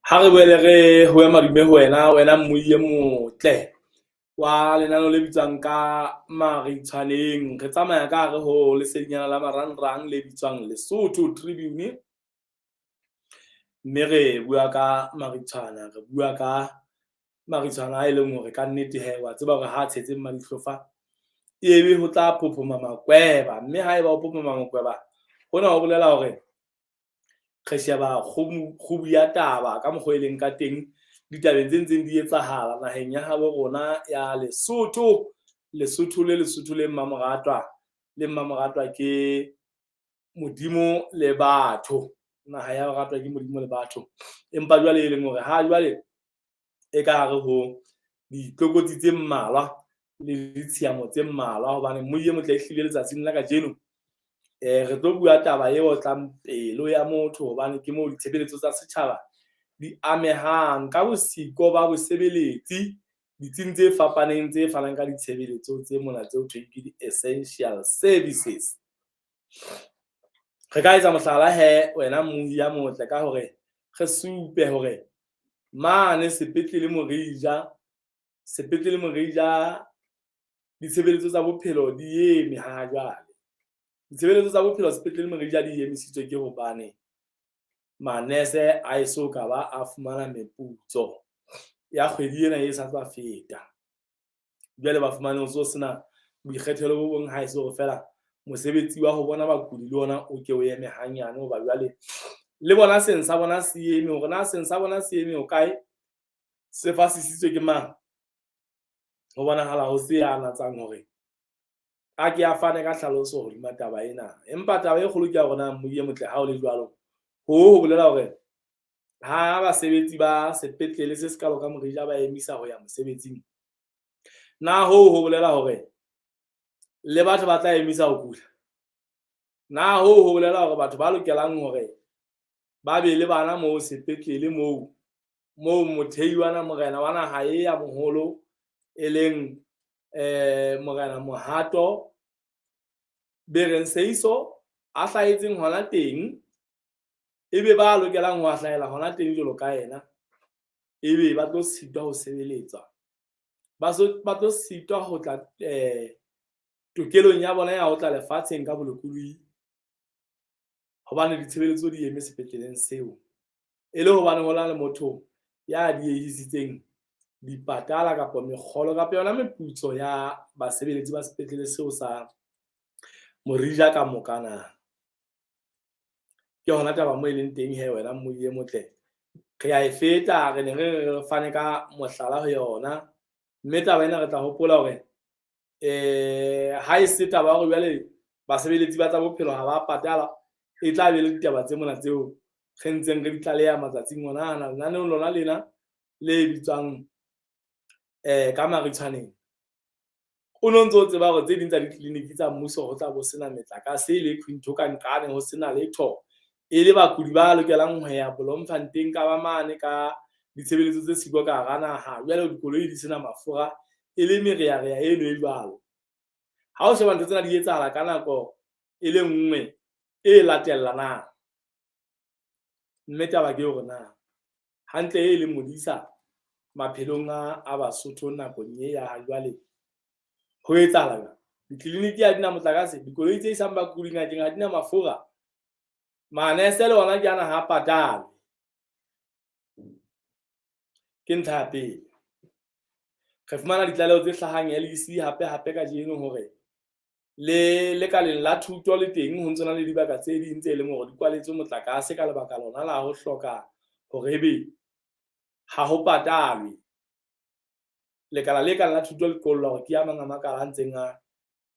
Ha re boele re hoe madume ho wena, wena mmui e motle wa lenaneo le bitswang ka Maritshwaneng. Re tsamaya ka hare ho lesedinyana la marangrang le bitswang Lesotho Tribune. Mme re bua ka maritshwana, re bua ka maritshwana a e leng hore kannete hee wa tseba hore ha tshetse Mmadihlofa ebe ho tla phophoma makweba. Mme haeba ho phophoma makweba, hona ho bolela hore re sheba kgubu ya taba ka mokgo e leng ka teng ditabeng tse ntseng di etsahala naheng ya habo rona ya Lesotho. Lesotho le Lesotho le mmamoratwa, le mmamoratwa ke Modimo le batho. Naha ya ho ratwa ke Modimo le batho. Empa jwale e leng hore ha jwale e ka hare ho ditlokotsi tse mmalwa le ditshiamo tse mmalwa. Hobane mmui e motle ehlile letsatsing la kajeno re tlo bua taba e otlang pelo ya motho hobane ke moo ditshebeletso tsa setjhaba di amehang ka bosiko ba bosebeletsi ditsing tse fapaneng tse fanang ka ditshebeletso tse mona tse ho thweng ke di-essential services. Re ka etsa mohlala hee wena mmohi ya motle ka hore re supe hore mane sepetlele Morija, sepetlele Morija ditshebeletso tsa bophelo di eme ha jwale. Ditshebeletso tsa bophelo sepetlele Morija di emisitswe ke hobane manese a eso ka ba a fumana meputso ya kgwedi ena e sa tswa feta. Jwale ba fumane ho so sena boikgethelo bo bong ha e se hore feela mosebetsi wa ho bona bakudi le ona o ke o eme hanyane. Hoba jwale le bona seng sa bona se eme hore na seng sa bona se eme hokae, se fasisitswe ke mang. Ho bonahala ho se ya natsang hore a ke a fane ka tlhaloso hodima taba ena. Empa taba e kgolo ke ya hore na mmui e motle ha o le jwalo, hoo ho bolela hore ha basebetsi ba sepetlele se sekalo ka Morija ba emisa ho ya mosebetsing, na hoo ho bolela hore le batho ba tla emisa ho kula? Na hoo ho bolela hore batho ba lokelang hore ba be le bana moo sepetlele moo, moo mothehi wa morena wa naha e ya moholo e leng Morena Mohato Bereng Seiso a hlahetseng hona teng, ebe ba lokelang ho hlahela hona teng jwalo ka yena, ebe ba tlo sitwa ho sebeletswa, ba tlo sitwa ho tla tokelong ya bona ya ho tla lefatsheng ka bolokolohi hobane ditshebeletso di eme sepetleleng seo. E le hobane ho na le motho ya diehisitseng dipatala kapa mekgolo kapa yona meputso ya basebeletsi ba sepetlele seo sa Morija ka moka na. Ke hona taba moo e leng teng hee wena mmui e motle. Re a e feta, re ne re re fane ka mohlala ho yona. Mme taba ena re tla hopola hore ha e se taba ya hore jwale basebeletsi ba tsa bophelo ha ba patala, e tla be le ditaba tse mona tseo re ntseng re di tlaleha matsatsing ona ana lenaneong lona lena le bitswang ka Maritshwaneng. O no ntso tseba hore tse ding tsa ditleliniki tsa mmuso ho tla bo sena metlakase le ntho ka nqane ho sena letho. E le bakudi ba lokelang ho ya Bloemfontein ka ba mane ka ditshebeletso tse siko ka hara naha. Jwale dikoloi di sena mafura e le merearea eno e jwalo. Ha o sheba ntho tsena di etsahala ka nako e le nngwe e latellanang. Mme taba ke hore na hantle e leng modisa maphelong a Basotho nakong e ya jwale ho etsahala jwang? Ditleliniki ha di na motlakase, dikoloi tse isang bakudi ngakeng ha di na mafura, manese le ona ke ana ha patalwe. Ke ntlha ya pele. Re fumana ditlaleho tse hlahang LEC hape hape kajeno hore le lekaleng la thuto le teng ho ntso na le dibaka tse ding tse leng hore di kwaletswe motlakase ka lebaka lona la ho hloka hore ebe ha ho patalwe. Lekala le kang la thuto le qollwa hore ke a mang a makala a ntseng a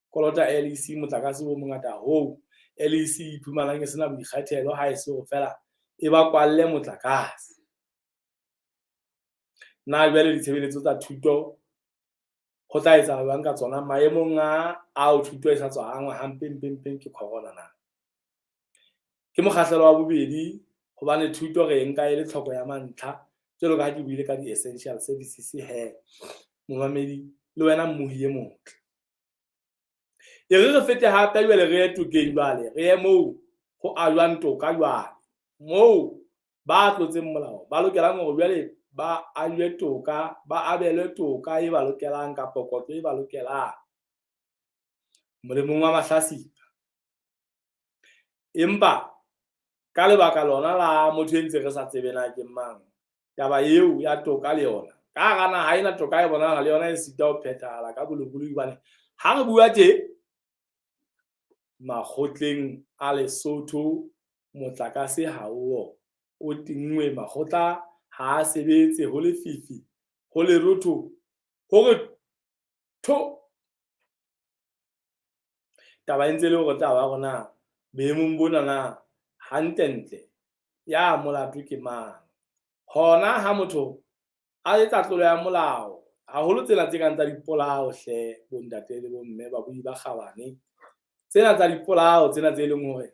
kolota LEC motlakase o mongata hoo LEC e iphumanang e sena boikgethelo ha e se hore feela e ba kwalle motlakase. Na jwale ditshebeletso tsa thuto ho tla etsahala jwang ka tsona maemong a ao thuto e sa tswa angwa hampe mpe mpe ke corona na? Ke mokgahlelo wa bobedi hobane thuto re e nka e le tlhoko ya mantlha jwalo ka ha ke buile ka di-essential services hee momamedi le wena mmohi e motle. E re re fete hape jwale re ye tokeng jwale, re ye moo ho ajwang toka jwale. Moo Ba tlotseng molao ba lokelang hore jwale ba ajwe toka, ba abelwe toka e ba lokelang kapa kotlo e ba lokelang molemong wa mahlatsipa. Empa ka lebaka lona la motho e ntse re sa tsebe na ke mang, taba eo ya toka le yona ka hara naha ena toka e bonahala le yona e sita ho phethahala ka bolokolohi. Hobane ha re bua tje makgotleng a Lesotho motlakase ha o o tinngwe, makgotla ha a sebetse, ho lefifi, ho lerotho, ho re tho. Taba e ntse le hore taba ya hore na boemong bona na hantlentle ya molato ke mang. Hona ha motho a etsa tlolo ya molao, haholo tsena tse kang tsa dipolao hle bo ntate le bo mme babui ba kgabane. Tsena tsa dipolao tsena tse leng hore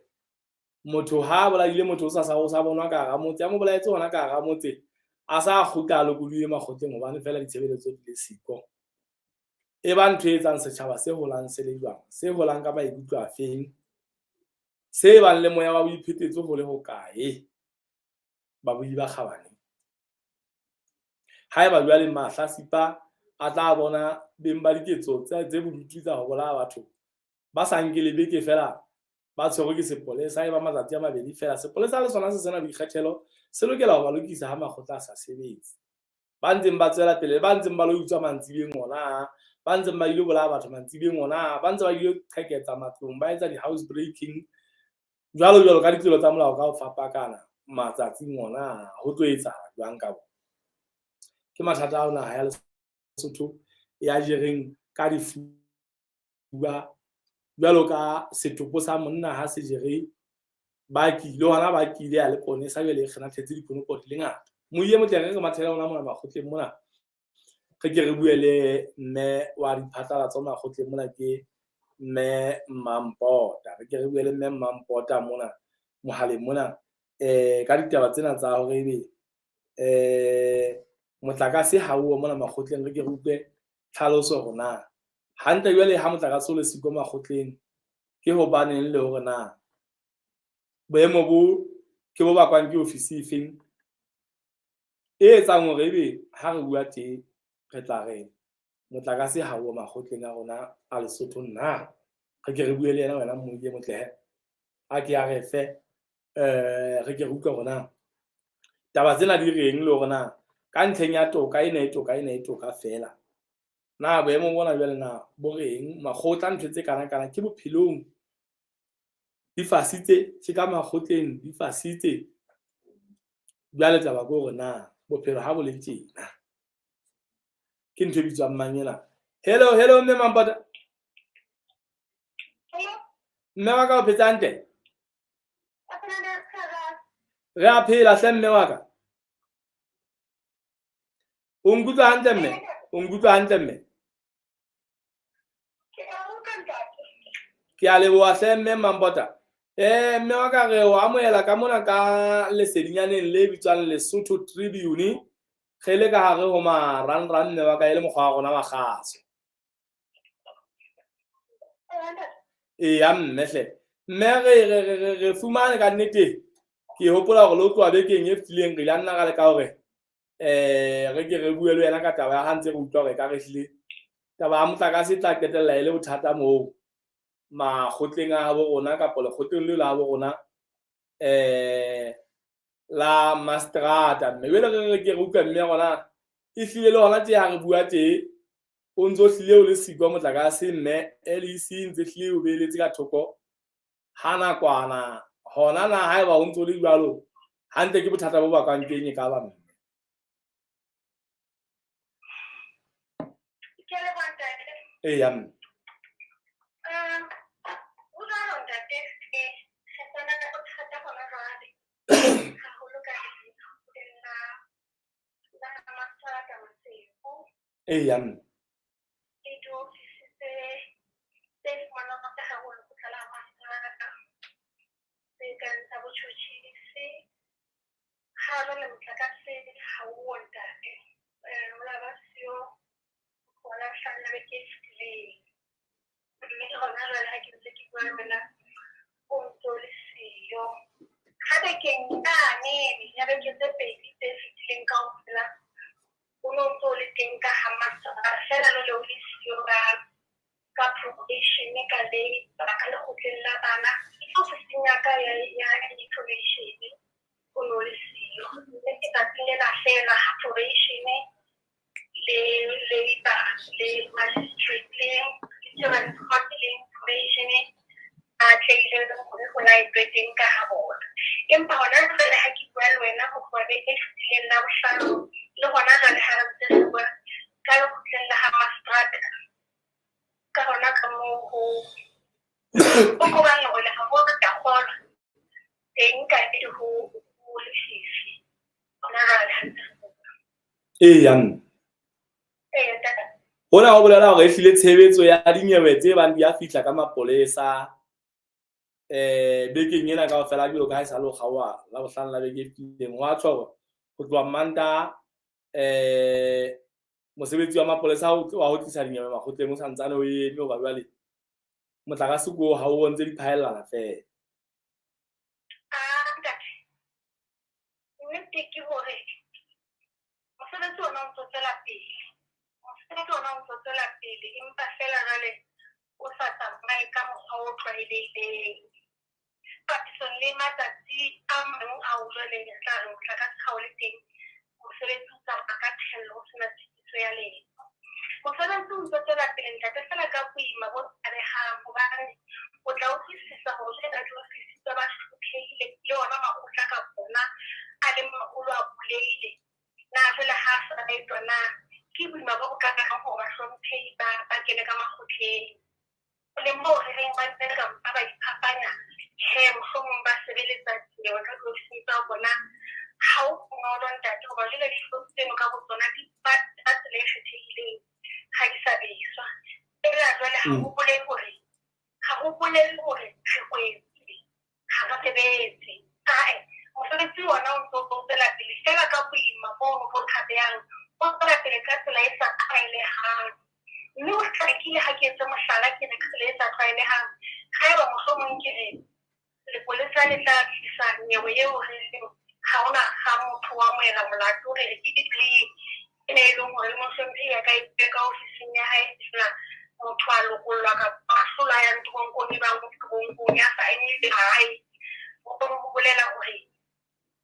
motho ha bolaile motho o sa o sa bonwa ka hara motse, a mo bolaetse hona ka hara motse, a sa kgutla a lokolohile makgotleng hobane feela ditshebeletso di le siko. E ba ntho e etsang setjhaba se holang se le jwang, se holang ka maikutlo a feng, se bang le moya wa boiphetetso ho le hokae, babui ba kgabane. Haeba jwale mahlatsipa a tla bona beng ba diketso tse bodutu tsa ho bolaya batho ba sa nke le beke feela ba tshwerwe ke sepolesa, e ba matsatsi a mabedi feela. Sepolesa le sona se sena boikgethelo, se lokela ho ba lokisa ha makgotla a sa sebetse. Ba ntseng ba tswela pele, ba ntseng ba lo utswa mantsibeng ona, ba ntseng ba ilo bolaya batho mantsibeng ona, ba ntse ba ilo qheketsa matlong, ba etsa di-house breaking jwalo jwalo ka ditlolo tsa molao ka ho fapakana matsatsing ona, ho tlo etsahala jwang ka bona? Ke mathata ao naha ya Lesotho ya jereng ka difuba jwalo ka setopo sa monna ha se jere ba kile hona ba kile ya le ponesa jwale e kgenathetse dikonopo di le ngata. Moiye motle re re mathele hona mona makgotleng mona, re ke re bue le mme wa diphatlalatso makgotleng mona, ke mme Mampota. Re ke re bue le mme Mampota mona mohaleng mona ka ditaba tsena tsa hore ebe motlakase ha o mona makgotleng. Re ke re utlwe tlhaloso hore na hantle jwale ha motlakase o le siko makgotleng ke hobaneng, le hore na boemo bo ke bo bakwang ke ofisi efeng e etsang hore ebe ha re bua tje re tla re motlakase ha o makgotleng a rona a Lesotho na. Re ke re bue le yena wena Mmoiye motle, a ke a re fe re ke re utlwe hore na taba tsena di reng, le hore na ka ntlheng ya toka ena e toka ena e toka feela na boemo bona jwale na bo reng. Makgotla ntho tse kana kana ke bophelong di fasitse, ke ka makgotleng di fasitse. Jwale taba ke hore na bophelo ha bo le tjena ke ntho e bitswang mang ena. Hello, hello mme Mampota. Mme wa ka o phetse hantle? Re a phela hle mme wa ka. O nkutlwa hantle mme? O nkutlwa hantle mme? Ke a leboha hle mme Mampota. Mme wa ka re o amohela ka mona ka lesedinyaneng le bitswang Lesotho Tribune. Re le ka hare ho marangrang mme wa ka, e le mokgwa wa rona wa kgaso. Eya mme hle. Mme re fumane ka nnete, ke hopola hore le ho tloha bekeng e fetileng re ile nna ra leka hore re ke re bue le wena ka taba ya ha ntse re utlwa hore ka re hlile taba ya motlakase e tla qetella e le bothata moo makgotleng a habo rona kapa lekgotleng leo la habo rona la mastrata. Mme jwale re re ke re utlwa mme rona e hlile le hona tje ha re bua tje o ntso hlile o le siko motlakase mme LEC ntse hlile o beeletse ka thoko ha nakwana hona na haeba o ntso le jwalo hantle ke bothata bo bakwang keng e ka ba mme? Eya mme. Eya mme. Bekeng yane ya beke tse pedi tse fetileng kaofela, o no ntso o le teng ka ha masepala feela jwale o le siyo ka probation ka labour ka lekgotleng la bana. Ke ofising ya ka ya information o no le siyo. Mme ke tsatsing lena feela ha probation le labour le magistrate le children's court le probation a tlile hore ho laetwe teng ka ha bona. Empa hona jwale ha ke bua le wena ho tloha beke e fetileng Labohlano le hona jwale ha re ntse re bua ka lekgotleng la ha maseterata ka hona ka moo ho o kobang hore ha ho re ka kgolwa teng ka ho lefifi hona jwale ha ntse re bua. Eya mme. Eya ntate. Hona ho bolela hore ehlile tshebetso ya dinyewe tse bang di a fihla ka mapolesa bekeng ena kaofela jwalo ka ha e sa le ho kgaoha Labohlano la beke e fetileng. Ho a tjho hore ho tloha Mantaha mosebetsi wa mapolesa wa ho tlisa dinyewe makgotleng o santsane o eme hoba jwale motlakase ko ha o ntse di phaellana feela. Ah, ntate. Nnete ke hore mosebetsi ona o ntso tswela pele. Mosebetsi ona o ntso tswela pele empa feela jwale o sa tsamaye ka mokgwa o tlwaelehileng. Papisong le matsatsi a mang ao jwale re tla re motlakase ha o le teng, mosebetsi o tsamaya ka thello ho sena tshitiso ya letho. Mosebetsi o ntso tswela pele ntate feela ka boima bo tshabehang hobane o tla utlwisisa hore jwale ka diofisi tsa ba hlopheile le ona makgotla ka bona a leng maholo a bulehile. Na jwale ha a sa laetwa na ke boima bo bokakang hore bahlomphehi ba kene ka makgotleng. Le moo re reng ba ntse ka mpa ba iphapanya tjhe mohlomong ba sebeletsa dinyewe ka diofising tsa bona. Ha ho bonolo ntate hoba jwale diofisi tseno ka bo tsona di ba ka tsela e kgethehileng ha di sa beswa. Feela jwale ha ho bolele hore ha ho bolele hore re kwetse ha re sebetse. Ae, mosebetsi ona o ntso o tswela pele feela ka boima bono bo tshabehang, o tswela pele ka tsela e sa tlwaelehang. Mme ho hlakile ha ke etse mohlala ke re ka tsela e sa tlwaelehang, haeba mohlomong ke re lepolesa le tla tlisa nyewe eo re reng ha hona ha motho wa moela molato re re ke di-plea ena e leng hore le mohlomphehi a ka e ka ofising ya hae feela motho a lokollwa kapa a hlola a yang toronkong e bang o toronkong ya sa eme hae. Ho bolela hore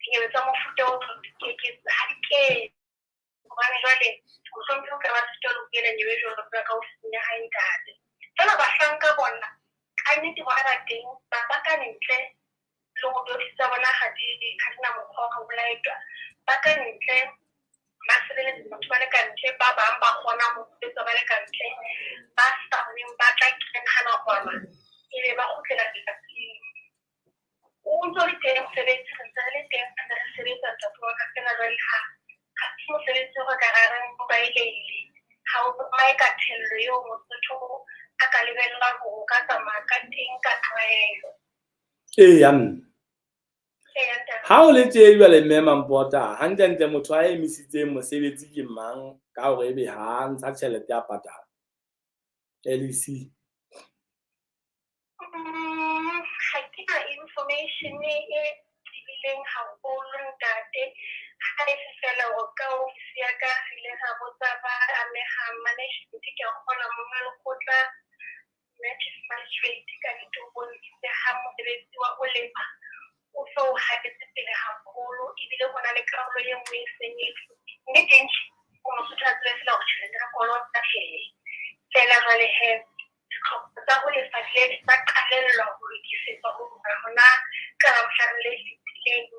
dinyewe tsa mofuta o di keke ha di kene. Hobane jwale mohlomphehi o tla ba sitwa le ho buela nyewe jwalo ka ofising ya hae ntate. Feela bahlanka bona kannete bona ba teng ba ka ntle le hore diofisi tsa bona ha di na mokgwa wa ho laetwa. Ba ka ntle ba sebeletsa batho ba le ka ntle, ba bang ba kgona ho sebetsa ba le ka ntle, ba sa kgoneng ba tla kena ha nakwana ebe ba kgutlela letsatsing. O ntso le teng mosebetsi, re ntse re le teng re ntse re sebetsa ntate wa ka feela jwale ha se mosebetsi o re ka ra reng o tlwaelehile. Ha o tsamaye ka thello eo motho a ka lebellang hore o ka tsamaya ka teng ka tlwaelo. Eya mme. Eya ntate. Ha o le tje jwale mme Mampota, hantlentle motho a emisitseng mosebetsi ke mang ka hore ebe ha ntsha tjhelete ya patala? LEC. Ha ke na information e tebileng haholo ntate. Ha e se feela hore ka ofisi ya ka re ile ra botsa ba amehang management ke a kgolwa monga lekgotla mme chief magistrate ka nnete o bontshitse ha mosebetsi wa ho lefa o so o hatetse pele haholo ebile ho na le karolo e nngwe e seng e mme teng o mosotho a tsebe feela hore tjhelete re kolota tjhe. Feela jwale hee ditlhoko tsa ho lefa di ile tsa qalellwa ho lokisetswa ho tloha hona ka Labohlano le fetileng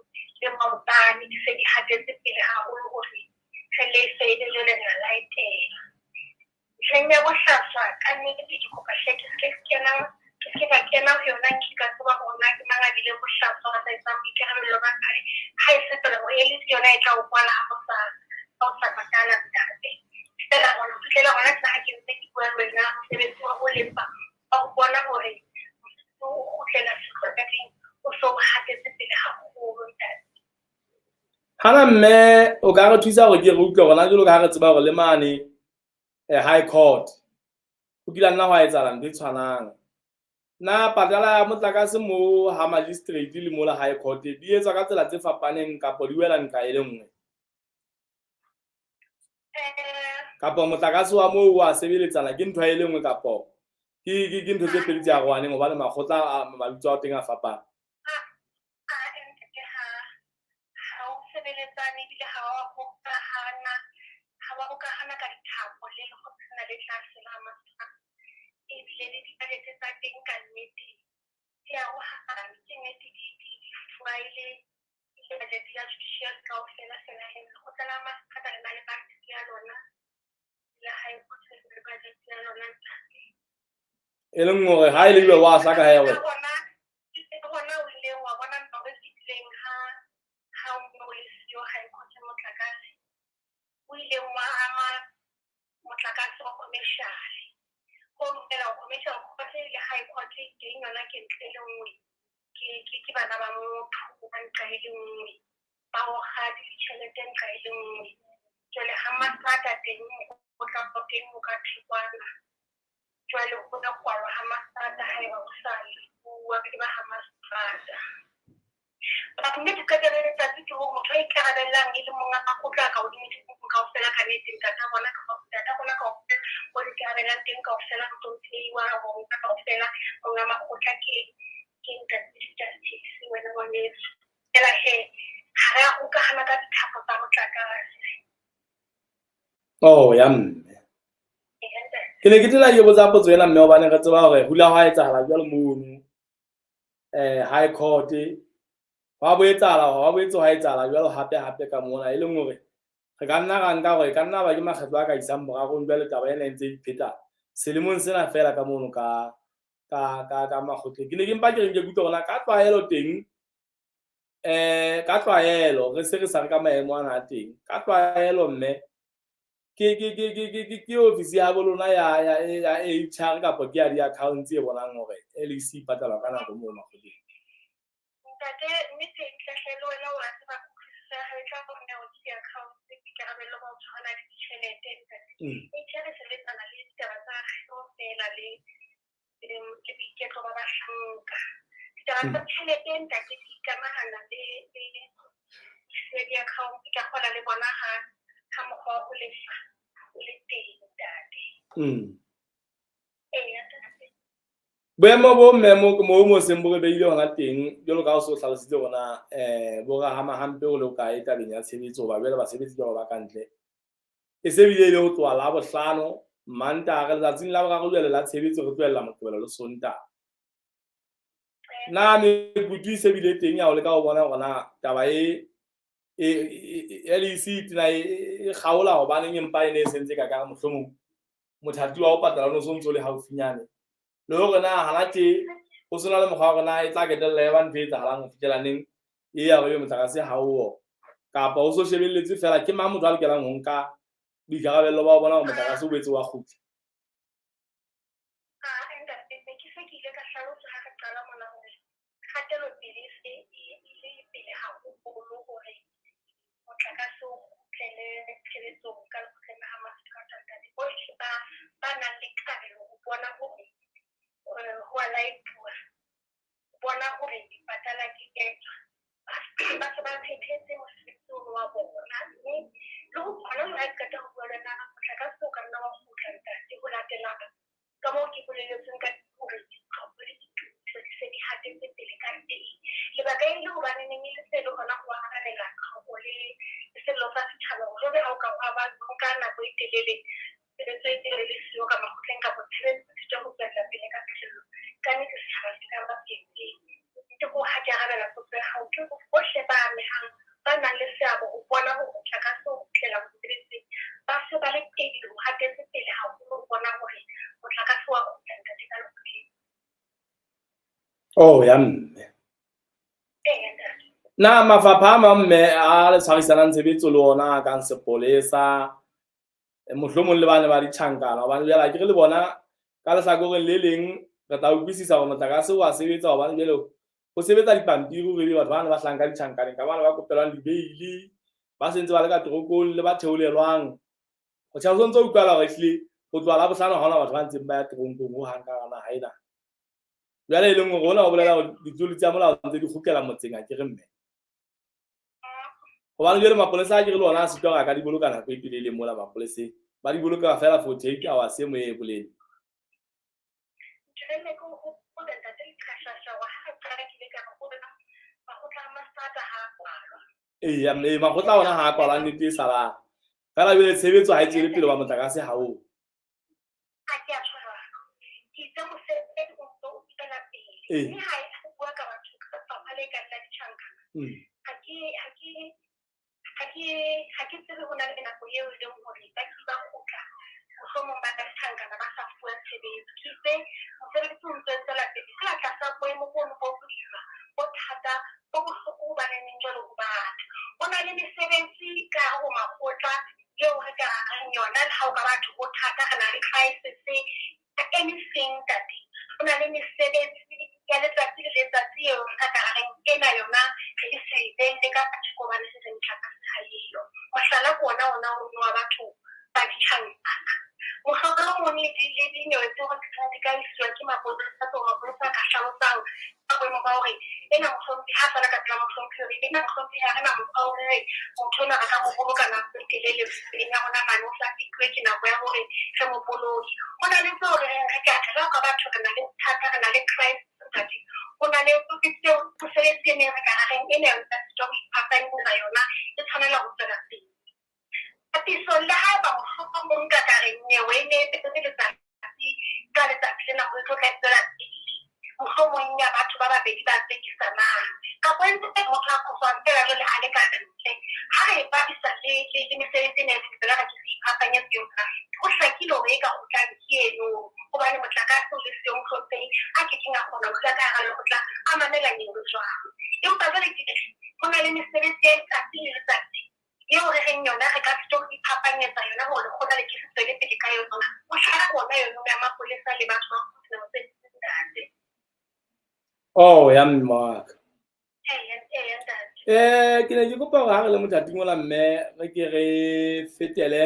le maobane di se di hatetse pele haholo hore re lefe ebe jwale re a laetela. Ntlheng ya bohlaswa kannete ke kopa hle ke se kena ke se ka kena ho yona nke ka tseba hore na ke mang a bileng bohlaswa a sa etsang boikarabello ba hae. Ha e se feela hore LEC yona e tla o kwala ha o sa patala ntate. Feela hona ho fihlela hona tjena ha ke ntse ke bua le wena mosebetsi wa ho lefa wa ho bona hore o kgutlela setlwaeding o so o hatetse pele haholo ntate. Hana mme o ka re thusa hore ke re utlwe hore na jwalo ka ha re tseba hore le mane High Court ho kile nna hwa etsahala ntho e tshwanang. Na patala ya motlakase mo ha magistrate le mola high court di etswa ka tsela tse fapaneng kapo di wela nqa e le nngwe? Kapo motlakase wa moo wa sebeletsana ke ntho e le nngwe kapo ke ntho tse pedi tse arohaneng hobane makgotla a mabitso a teng a fapana? Ha o sebeletsane ebile ha wa hokahana, ha wa hokahana ka dithapo le lekgotla le tlase la masepala. Ebile le di-budget tsa teng ka nnete di arohane. Ke nnete di-file le budget ya judicial kaofela fela he lekgotla la masepala le na le budget ya lona, la high court le na le budget ya lona, ntate. E leng hore ha e le jwalo wa hlaka he hore ke hona o ileng wa bona nako e fetileng ha o ne o le siyo high court motlakase o ileng wa ama motlakase wa commercial. Ho lokela commercial court le high court teng yona ke ntle le nngwe, ke bana ba motho ba nqa e le nngwe, ba okga ditjhelete nqa e le nngwe. Jwale ha masepala teng o tla teng o ka thekwana. Jwale ho na kwalwa ha masepala haeba o sa bua ke ba ha masepala. Nnete qetelo ya letsatsi ke hore motho a ikarabellang e le monga makgotla a ka hodimo kaofela ka nnete ntata rona ntata rona kaofela o ikarabellang teng kaofela mohlomphehi wa rona kaofela monga makgotla ke ntate Justice wena ngwaneso. Fela he ha re a hokahana ka dithapo tsa motlakase. Oh ya mme. Ke ne ke tena ke botsa potso ena mme hobane re tseba hore hula hwa etsahala jwalo mono high court hwa bo etsahala hwa boetse hwa etsahala jwalo hape hape ka mona, e leng hore re ka nna ra nka hore e ka nna ba ke makgetlo a ka isang borarong jwale taba ena e ntse e ipheta selemong sena fela ka mono ka makgotleng. Ke ne ke mpa ke reng ke kutlwe hore na ka tlwaelo teng ka tlwaelo re se re sa re ka maemo ana a teng ka tlwaelo mme ke ofisi ya bo lona ya HR kapa ke ya di-accounts e bonang hore LEC e patalwa ka nako moo makgotleng? Ntate, nnete ntle le wena wa tseba kutlwisiso ya hao e tla bona hore ke di-accounts boikarabello ba ho tshwana le ditjhelete, ntate. HR e sebetsana le ditaba tsa kgiro fela le boiketlo ba bahlanka. Ditaba tsa tjhelete, ntate, di ikamahana le di-accounts ka kgola le bona ha mokgwa wa ho lefa o le teng, ntate. Eya, ntate. Boemo bo mme mo seng bo re behile hona teng jwalo ka ha o so hlalositse hore na bo re hama hampe ho le hokae tabeng ya tshebetso hoba jwale basebetsi ke hore ba ka ntle. E se bile e le ho tloha Labohlano, Mantaha, letsatsing la boraro jwale la tshebetso re tlohella Moqebelo le Sontaha. Na mekutu e se bile teng ya ho leka ho bona hore na taba e LEC tena e kgaola hobaneng empa e ne e sentse ka kare mohlomong mothati wa ho patala o no so ntso le haufinyane, le hore na hana tje ho sena le mokgwa wa hore na e tla ketella e ba ntho e etsahalang ho fihlela neng e ya hore ebe motlakase ha oyo, kapa o so shebelletse fela ke mang motho a lokelang ho nka boikarabello ba ho bona hore motlakase o boetse wa kgutla? Ntate, ne ke se ke ile ka hlalosa ha re qala mona hore kgatelopele e se e ile pele haholo hore motlakase o kgutlele tshebetsong ka lekgotleng la ha masepala, ntate. Bohle ba nang le kabelo ho bona hore ho a laetuwa, ho bona hore dipatala di etswa, ba se ba phethetse mosebetsi ono wa bona. Mme le ho hona ha ke qeta ho bua le wena, motlakase o ka nna wa kgutla, ntate, ho latela ka moo ke boleletsweng ka hore ditlhopho le ditukiso di se di hatetse pele ka teng. Lebaka e le hobaneneng e le se le hona ho arabela tlhoko le sello sa setjhaba hore jwale ha o ka wa ba nka nako e telele, tshebetso e telele siyo ka makgotleng kapa tshebetso e sitwa ho tswella pele ka phihlello, ka nnete setjhaba se ka ba tsietsing. Ke ho ha ke arabela potso ya hao ke hore bohle ba amehang ba nang le seabo ho bona hore motlakase o kgutlela mosebetsing ba se ba le pele ho hatetse pele haholo ho bona hore motlakase wa kgutla, ntate, ka lekgotleng. Oh ya mme. Eya, ntate. Na mafapha a mang mme a le tshwarisanang tshebetso le ona a kang sepolesa, mohlomong le bane ba ditjhankana, hobane jwale ha ke re le bona ka lehlakoreng le leng re tla utlwisisa hore motlakase wa sebetsa hobane jwale ho sebetsa dipampiri hore ebe batho bana ba hlahang ka ditjhankaneng ka bana ba kopelwang di-bail, ba sentse ba le ka toropong le ba theolelwang. Ho tjha ho sontso utlwahala hore ehlile ho tloha Labohlano ha hona batho ba ntseng ba ya toronkong hohang ka hara naha ena. Jwale e leng hore hona ho bolela hore ditlolo tsa molao ntse di kgutlela motseng, a ke re mme. Hobane jwale mapolesa a ke re le ona a sitwa hore a ka di boloka nako e telele mola mapoleseng. Ba di boloka feela 48 hours e mo e bolele. Eya mme makgotla ona ha a kwalwa nnete e salang. Feela jwale tshebetso ha e tswele pele hoba motlakase ha o. Ha ke a tjho jwalo. Ke itse mosebetsi o ntso o tswela pele. Ee. Mme ha e bua ka batho ka lefapha le kang la ditjhankana. Ha ke ha ke ha ke ha ke tsebe ho na le nako eo e leng hore ba kile ba kgutla mohlomong ba ka ditjhankana ba sa fuwa tshebetso. Ke itse mosebetsi o ntso o tswela pele feela tlasa boemo bono bo boima, bo thata, bo bohloko hobaneneng jwalo ho batho. Ho na le mesebetsi ka hare ho makgotla eo re ka reng yona le ha o ka batho ho thata, re na le crisis ya anything ntate. Ho na le mesebetsi ya letsatsi le letsatsi eo re ka reng ena yona re e se behelle ka thoko hobane re re motlakase ha eyo. Mohlala ke ona ona ono wa batho ba ditjhankana. Mohlomong le le dinyewe tseo re di ka isiwa ke mapolesa tseo mapolesa a ka hlalosang ka boemo ba hore ena mohlomphehi ha fana ka pela mohlomphehi hore ena mohlomphehi ha re na mokgwa wa hore motho ona re ka mo boloka nako e telele tseleng ya rona mane o sa fihluwe ke nako ya hore re mo boloke. Ho na le tseo re reng re ka re jwalo ka batho re na le bothata, re na le crisis ntate. Ho na le tseo mosebetsi e neng re ka reng ena yona sitwa ho iphapanyetsa yona e tshwanela ho tswela pele. Papisong le haeba mohlomong ka ka re nyewe e ne e phetse letsatsi ka letsatsi lena ho tlo tla e tswela pele, mohlomong ya batho ba babedi ba tsekisanang kapa e ntse motho a qoswang fela jwale a le ka ntle. Ha re e bapisa le le mesebetsi ena e re tsela re ke se iphapanyetse yona, ho hlakile hore e ka kgutlang ke eno hobane motlakase o le siyo mohlomphehi a kekeng a kgona ho dula ka hara lekgotla a mamela nyewe jwang. Empa jwale ke re ho na le mesebetsi ya letsatsi le letsatsi eo re reng yona re ka sitwa ho iphapanyetsa yona hore lekgotla le ke se tswele pele ka yona. Mohlala ke ona yona ya mapolesa le batho ba kgutla mosebetsing ntate. Oh ya mme wa ka. Eya, eya ntate. Ke ne ke kopa hore ha re le mothating ona mme re ke re fetele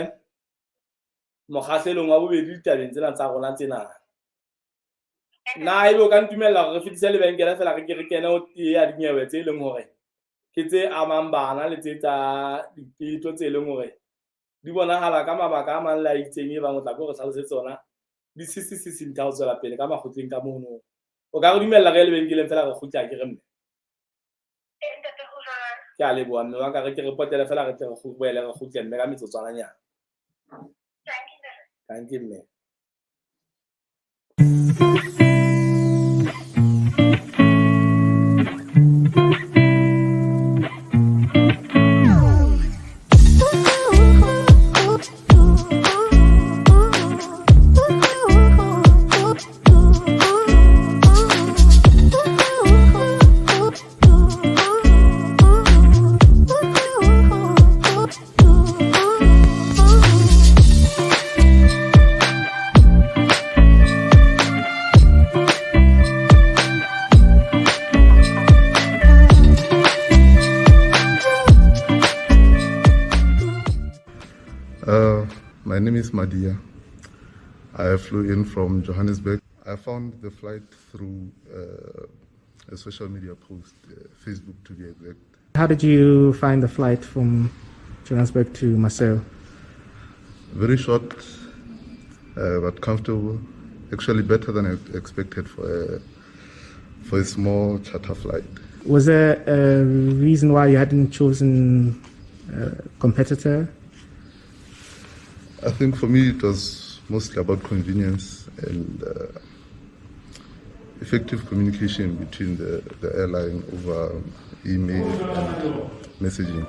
mokgahlelong wa bobedi ditabeng tsena tsa rona tsena. Na ebe o ka ntumella hore re fetise lebenkele feela re ke re kene ho tee ya dinyewe tse leng hore ke tse amang bana le tse tsa dipeto tse leng hore di bonahala ka mabaka a mang le a itseng e bang o tla ko re hlalosetse ona di sisisisintha ho tswela pele ka makgotleng ka mono. O ka re dumella re ye lebenkeleng fela re kgutle a ke re mme? Ke a leboha mme wa ka, re ke re potele fela re tle re boele re kgutle mme ka metsotswananyana. Thank you mme. My name is Madia. I flew in from Johannesburg. I found the flight through a social media post, Facebook to be exact. How did you find the flight from Johannesburg to Maseru? Very short, but comfortable. Actually better than I expected for a small charter flight. Was there a reason why you hadn't chosen a competitor? I think for me it was mostly about convenience and effective communication between the airline over email and messaging.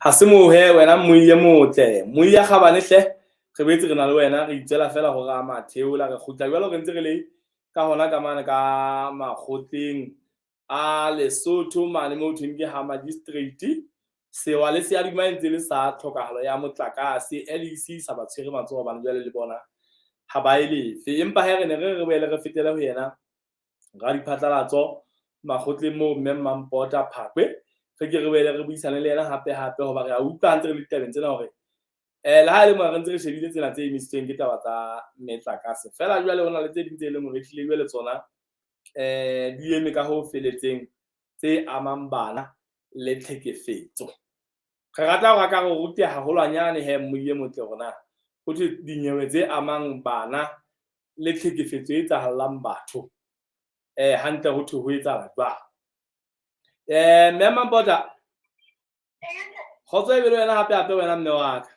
Ha se mohe wena moi e motle, moi ya kgabane hle. Re boetse re na le wena, re itswela fela hore a matheola, re kgutla jwalo re ntse re le ka hona ka mane ka makgotleng a Lesotho mane moo thweng ke ha magistrate. Sewa le seaduma e ntse le sa tlhokahalo ya motlakase, LEC sa ba tshwere matsoho hobane jwale le bona ha ba e lefe. Empa he re ne re re boele re fetele ho yena radiphatlalatso makgotleng moo mme Mampota Phakwe, re ke re boele re buisane le yena hape hape hoba re a utlwa ntse re le ditabeng tsena hore le ha e le mona re ntse re shebile tsena tse emisitsweng ke taba tsa metlakase. Feela jwale ho na le tse ding tse leng hore ehlile jwale tsona di eme ka ho feletseng tse amang bana le tlhekefetso. Re rata hore a ka re rute haholwanyane he mmui e motle hore na ho thwe dinyewe tse amang bana le tlhekefetso e etsahallang batho hantle ho thwe ho etsahala jwang. Mme Mampota, kgotso e be le wena hape hape wena mme wa ka.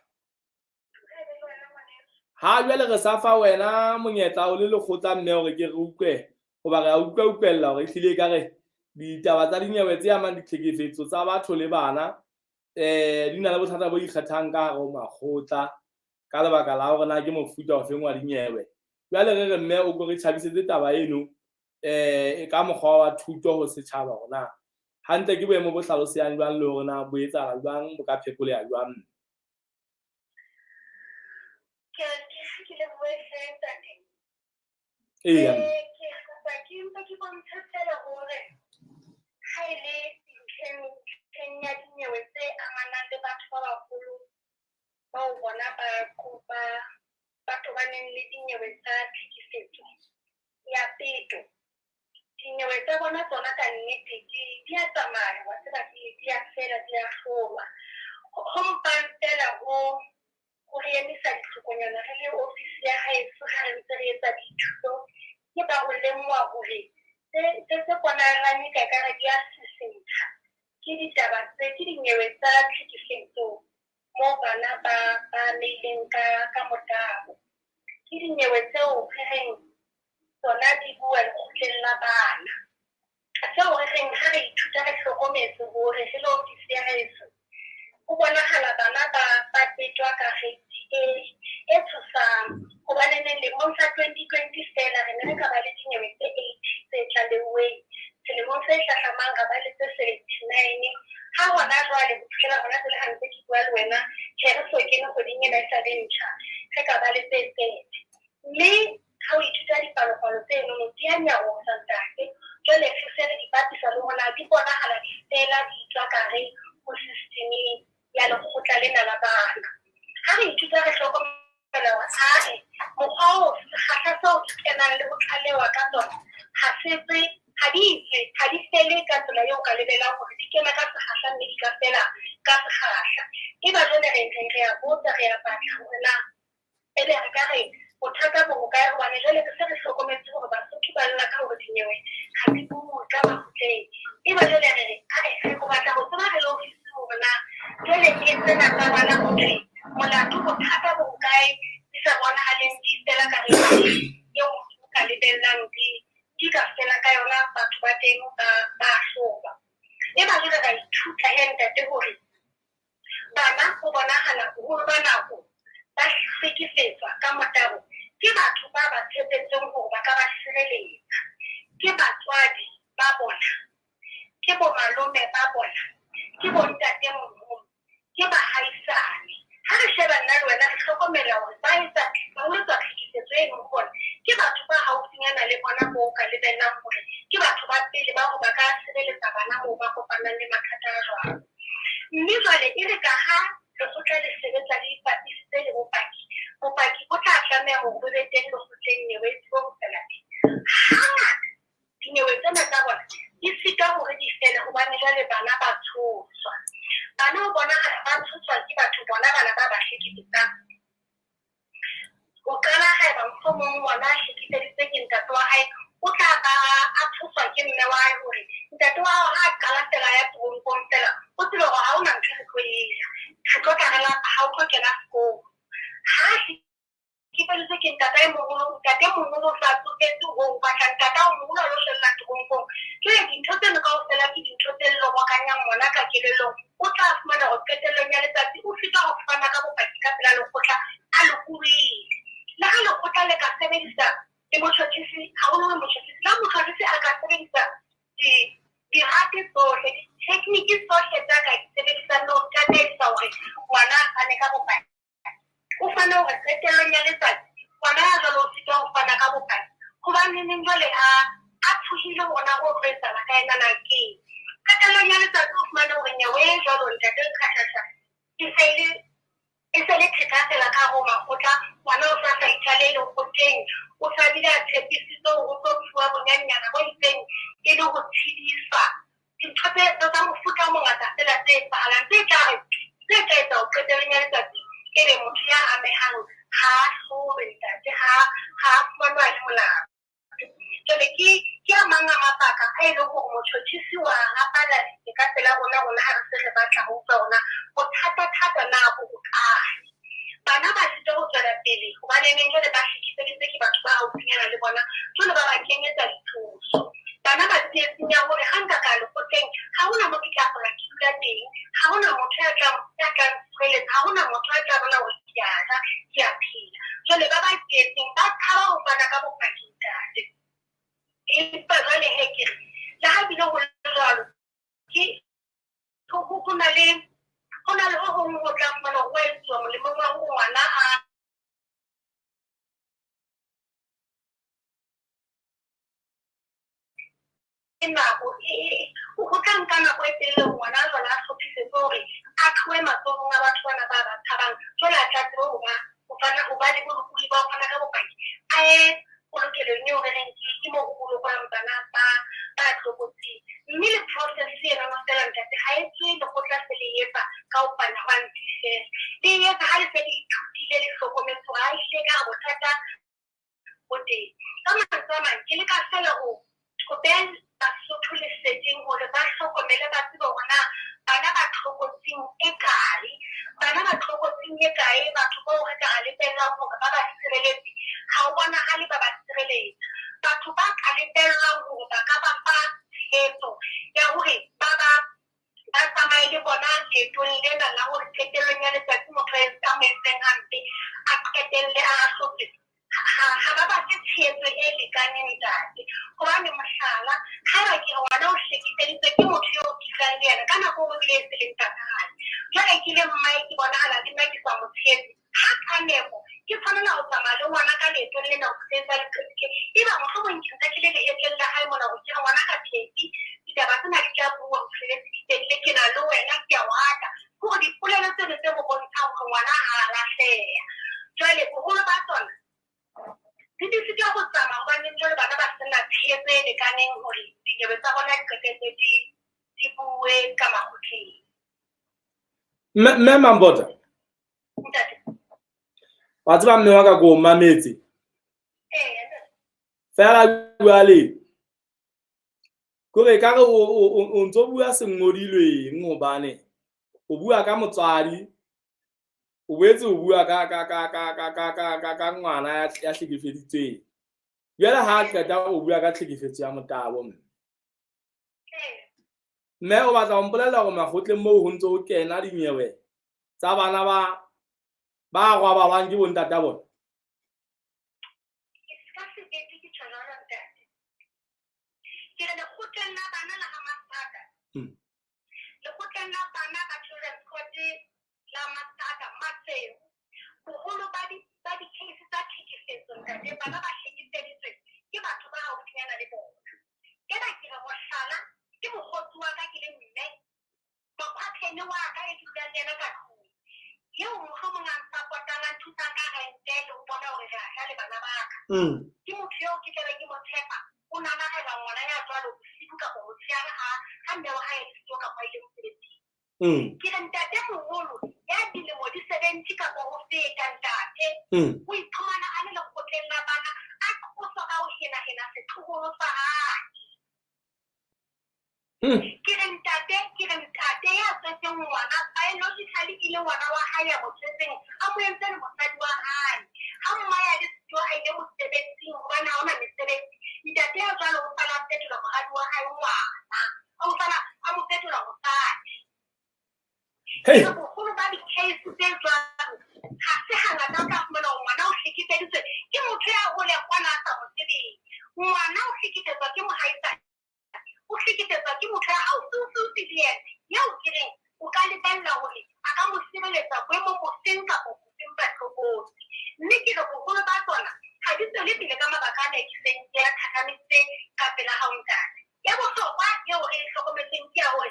Ha jwale re sa fa wena monyetla o le lekgotla mme hore ke re utlwe hoba re a utlwa utlwella hore ehlile ekare ditaba tsa dinyewe tse amang ditlhekefetso tsa batho le bana di na le bothata bo ikgethang ka hare ho makgotla ka lebaka la hore na ke mofuta ofeng wa dinyewe. Jwale re re mme o ko re tjhabisetse taba eno ka mokgwa wa thuto ho setjhaba hore na hantle ke boemo bo hlalosehang jwang le hore na bo etsahala jwang, bo ka phekoleha jwang. Ke lebohe hle ntate. Eya. Ke kopa ke mpe ke bontshe fela hore ha e le ntlheng ya dinyewe tse amanang le batho ba baholo bao bona ba kopa ba tobaneng le dinyewe tsa tlhekefetso ya peto. Dinyewe tsa bona tsona ka nnete di a tsamaya, wa tseba di a fela, di a hlolwa. Ho mpang fela ho re emisa ditlhokonyana re le ofisi ya haeso ha re ntse re etsa dithuto, ke ba ho lemoha hore tse bonahalang eka ekare di a sisintsha ke ditaba tse, ke dinyewe tsa tlhekefetso moo bana ba amehileng ka motabo. Ke dinyewe tseo re reng tsona di bua lekgotleng la bana. Seo re reng ha re ithuta re hlokometse hore re le ofisi ya haeso ho bonahala bana ba petwa ka rate e tshosang. Hobane neng lemong sa 2020 fela re ne re ka ba le dinyewe tse 80 tse tlaleuweng, selemong se hlahlamang ra ba le tse 79. Ha hona jwale ho fihlela hona jwale ha ntse ke bua le wena, tjhe re so kene kgweding ena e sa le ntjha, re ka ba le tse 30. Mme ha o ithuta dipalopalo tsenono di a nyarosa ntate. Jwale re se re di bapisa le hore na di bonahala di fela di tswa kare ho systemeng ya lekgotla lena la bana. Ha re ithuta re hlokomela hore ae mokgwa oo sekgahla seo di kenang le ho tlalewa ka tsona ha se tswe, ha di tswe, ha di fele ka tsela eo ka lebelang hore di kena ka sekgahla mme di ka fela ka sekgahla. Eba jwale re a botsa, re a batla hore na ebe re ka re bothata bo hokae, hobane jwale re se re hlokometse hore Basotho ba lla ka hore dinyewe ha di bue ka makgotleng. Eba jwale re re ae re go batla ho tseba re le ofisi hore na jwale ke tsena tsa bana ho thwe molato bothata bo hokae di sa bonahaleng di fela ka re eo motho o ka lebellang di ka fela ka yona, batho ba teng ba hlolwa. Eba jwale ra ithuta he ntate hore bana ho bonahala boholo ba nako ba hlekefetswa ka motabo ke batho ba ba tshepetseng hore ba ka ba sireletsa, ke batswadi ba bona, ke bo malome ba bona, ke bo ntatemoholo, ke bahaisane. Ha re sheba nna le wena re hlokomela hore ba etsa ho etswa tlhekefetso eno ho bona ke batho ba haufinyana le bona moo ka lebellang hore ke batho ba pele ba hore ba ka sireletsa bana moo ba kopanang le mathata a jwalo. Mme jwale e re ka ha lekgotla le sebetsa le ipapisitse le bopaki, bopaki bo tla tlameha hore bo be teng lekgotleng nyewe e tsebe ho tswela pele. Hangata dinyewe tsena tsa bona di sitwa hore di fele hobane jwale bana ba tshoswa. Bana ho bonahala ba tshoswa ke batho bona bana ba ba hlekefetsang. Ho qala haeba mohlomong ngwana a hlekefeditswe ke ntate wa hae, o tla ba a tshoswa ke mme wa hae hore ntate wa hao ha a qala fela ya toronkong fela, o tsebe hore ha hona ntho e re tlo e ja, re tlo tla re lapa, ha o tlo kena sekolo. Ha a hlekefeditswe ke ntatae moholo, ntate moholo o sa tsofetse hoo, o batla ntatao moholo a lo shwella toronkong. Jwale dintho tseno kaofela ke dintho tse lobokanyang ngwana ka kelellong. O tla fumana hore qetellong ya letsatsi o sitwa ho fana ka bopaki ka pela lekgotla a lokolohile. hobaneng jwale a tshohile hore na ho tlo etsahala ka ena na keng. Qetellong ya letsatsi o fumane hore nyewe e jwalo ntate Kgashasha e se le e se le theka fela ka hare ho makgotla, ngwana o sa sa itjale lekgotleng, o sa bile a tshepisitse hore o tlo fuwa bonyanenyana bo itseng e le ho tshedisa. Dintho tse tsa mofuta o mongata fela tse etsahalang tse tla re tse tla etsa ho qetellong ya letsatsi ebe motho ya amehang ha a hlolwe ntate, ha a fumanwe a le molato. Jwale ke a mang a mabaka a e leng hore motjhotjhisi wa rapaladitse ka pela rona, rona ha re se re batla ho utlwa hore na bothata-thata na bo hokae. Bana ba sitwa ho tswela pele hobaneneng jwale ba hlekefeditswe ke batho ba haufinyana le bona, jwale ba ba kenyetsa dithuso. Bana ba tsietsing ya hore ha nka ka ya lekgotleng ha hona moo ke tla kgona ke dula teng, ha hona motho ya tla ya tla ntshireletsa, ha hona motho ya tla bona hore ke a ja, ke a phela. Jwale ba ba tsietsing ba tshaba ho fana ka bopaki ntate. Empa jwale he ke re le ha bile ho le jwalo ke ho na le ho hong ho tla fumana hore ho etsuwa molemong wa hore ngwana a nako e ho tla nka nako e telele hore ngwana jwale a hlophisetse hore a tlohe matsohong a batho bana ba ba tshabang, jwale a tla tsebe ho ba ho fana ho ba le bolokolohi ba ho fana ka bopaki, a ye polokelong eo re reng ke moo ho bolokwang bana ba tlokotsing. Mme le process ena fela ntate ha e tswe lekgotla se le etsa ka ho panya hwa ntsi fela, le etsa ha le se le ithutile le hlokometse hore ha ehlile ka re bothata bo teng. Ka mantswe a mang ke leka fela ho beha Basotho leseding hore ba hlokomele, ba tsebe hore na bana ba tlokotsing e kae, bana ba tlokotsing e kae, batho bao re ka lebellang hore ba ba sireletse ha o bonahale ba ba sireletsa. Batho ba ka lebellwang hore ba ka ba fa tshehetso ya hore ba ba ba tsamaye le bona leetong lena la hore qetellong ya letsatsi motho a mo entseng hampe a qetelle a ahlotswe, ha ba batle tshehetso e lekaneng ntate. Hobane mohlala, haeba ke re ngwana o hlekefeditswe ke motho eo ke dulang le yena ka nako e nngwe ebile e se le ntata hae, jwale ke le mmae ke bonahala le nna ke sa mo tshehetse, ha ka nepo ke tshwanela ho tsamaya le ngwana ka leetong lena ho tshehetsa leqephe, eba mohlomong ke ntse ke le lehetleng la hae mona hore ke re ngwana ka Pheti, ditaba tsena di tla bua ho fihlelletse di fedile, ke na le wena, ke a o rata. Ke hore dipolelo tseno tse mo bontshang hore ngwana ha a lahleha. Jwale boholo ba tsona di di sitwa ho tsamaya hobaneng jwale bana ba sena tshehetso e lekaneng hore dinyewe tsa bona di qetelle di bue ka makgotleng. Mme Mambota, wa tseba mme wa ka ko mametse fela jwale kore ka re o ntso bua sengodilweng hobane o bua ka motswadi, o boetse o bua ka ngwana ya hlekefeditsweng. Jwale ha qeta o bua ka tlhekefetso ya motabo mme. Mme o batla ho mpolella hore makgotleng moo ho ntso ho kena dinyewe tsa bana ba rwabalwang ke bontata bona? Ke sebete ke tjho jwalo ntate. Ke re lekgotleng la bana la ha Masaka. Lekgotleng la bana ka Children's Court la Masaka Maseru, boholo ba di-case tsa tlhekefetso ntate, bana ba hlekefeditswe ke batho ba haufinyana le bona. Ena ke re mohlala ke mokgotsi wa ka ke le mme, mokgwaphene wa ka e ke dulang le yena ka tlung, eo mohlomong a nsapotang, a nthusang ka rente le ho bona hore re a ja le bana ba ka. Ke motho eo ke tlabe ke mo tshepa, o nanarela ngwana ya jwalo bosibu kapa motshehare ha mme wa hae a le siyo kapa a ile mosebetsing. Ke re ntate moholo ya dilemo di 70 kapa ho feta ntate, o iphumana a le lekgotleng la bana a qoswa ka ho henahena setloholo sa hae. Ke re ntate ya tswetseng ngwana biologically e le ngwana wa hae ya mo tswetseng, a mo entse le mosadi wa hae. Ha mmae a le siyo a ile mosebetsing hobane ha hona mesebetsi, ntate ya jwalo o sala a fetola moradi wa hae ngwana, o sala a mo fetola mosadi. Boholo ba di-case tse jwalo ha se hangata o tla fumana hore ngwana o hlekefeditswe ke motho ya hole kwana a sa mo tsebeng. Ngwana o hlekefetswa ke mohaisane, o hlekefetswa ke motho ya haufiufiufi le yena, eo ke reng o ka lebella hore a ka mo sireletsa boemong bofeng kapa bofeng ba tlokotsi. Mme ke re boholo ba tsona Ga di tswele pele ka mabaka a ne ke seng ke a thathameditse ka pela hao ntate. Ya bohlokwa eo re e hlokometseng ke ya hore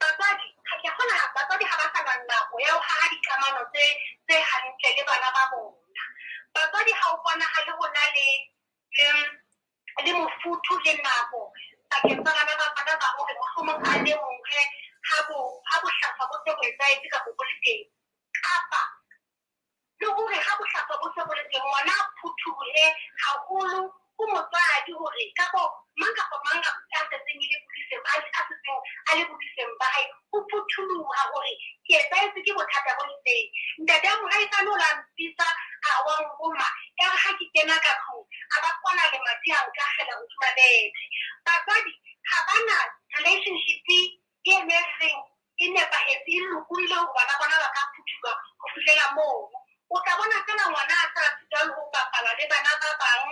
batswadi ga ke a kgona, batswadi ha ba sa na nako ya ho haha dikamano tse hantle le bana ba bona. Batswadi ha o bonahale ho na le mofuthu le nako pakeng tsa bana ba bona ba hore mohlomong a lemohe ha bohlaswa bo se bo etsahetse kapa bo le teng, kapa le hore ha bohlaswa bo se bo le teng ngwana a phuthuhe haholo ho motswadi hore kapo mang kapa mang a setseng e le bodiseng, a setseng a le bodiseng ba hae, ho phuthuluha hore ke etsahetse ke bothata bo itseng. Ntate wa mohaisane o la mpitsa a wa nroma, ya re ha ke kena ka tlung a ba kwana lemati a nkakgela hodima bethe. Batswadi ha ba na relationship e ne reng e nepahetse, e lokolohile hore bana bona ba ka phuthuka ho fihlela moo. O tla bona feela ngwana a sa sitwa le ho bapala le bana ba bang,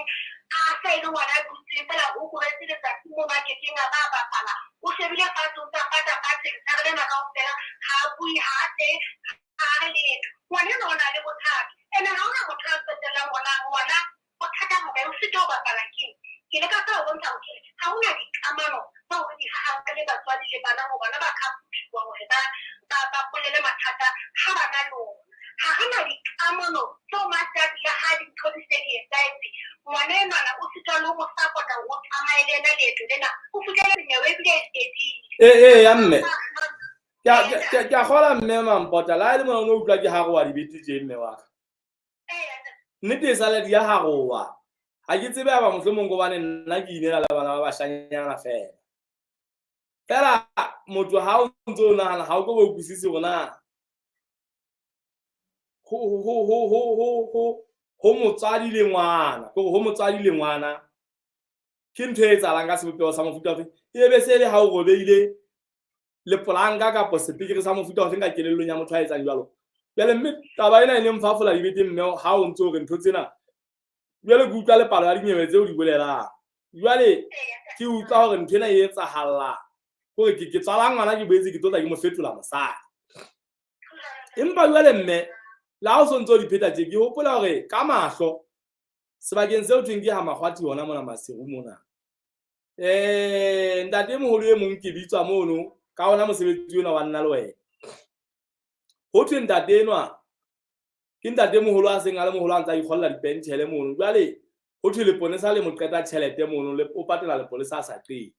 a sa e le ngwana a dutseng feela ho robetse letsatsi moo ba kekeng a ba bapala, o shebile fatshe, o ntsa pata fatshe letshehare lena kaofela, ha a bue, ha a hle, ha a re letho. Ngwana enwa o na le bothata, ene ha hona motho a tsotellang hore ngwana bothata bo kae, o sitwa ho bapala keng. Ke leka feela ho bontsha hore ha hona dikamano tseo re di hahang re le batswadi le bana hore bana ba ka phuthuwa hore ba bolele mathata ha ba na le ona. Ha re na dikamano tseo matsatsi le ha dintho di se di etsahetse, ngwana enwana o sitwa le ho mo support-a hore o tsamaye le yena leeto lena ho fihlela nyewe ebile e fedile. Ee, ya mme. Ke a kgola mme Mampota, le ha e le mona o no utlwa ke haroha dibete tje mme wa ka. Nnete e sale di a haroha. Ha ke tsebe aba mohlomong hobane nna ke inela le bana ba bashanyana feela. Feela motho ha o ntso o nahana ha o ko bo utlwisise hore na ho motswadi le ngwana, ke hore ho motswadi le ngwana ke ntho e etsahalang ka sebopeho sa mofuta ofe. E be se le ha o robeile lepolanka kapa sepekere sa mofuta ofe ka kelellong ya motho a etsang jwalo. Jwale mme taba ena e ne mfafola dibete mme ha o ntso hore ntho tsena, jwale ke utlwa le palo ya dinyewe tseo di bolelang. Jwale ke utlwa hore ntho ena e etsahalla hore ke tswala ngwana ke boetse ke tlo tla ke mo fetola mosadi. Empa jwale mme le ha o sontso di pheta tje, ke hopola hore ka mahlo sebakeng seo thweng ke ha Makgwathi hona mona Maseru mona. Ntate moholo e mong ke bitswa mono ka ona mosebetsi ona wa nna le wena. Ho thwe ntate enwa ke ntate moholo a seng a le moholo a ntsa ikgolla dipentjhele mono. Jwale ho thwe leponesa le mo qeta tjhelete mono, le o patela lepolesa a sa qete.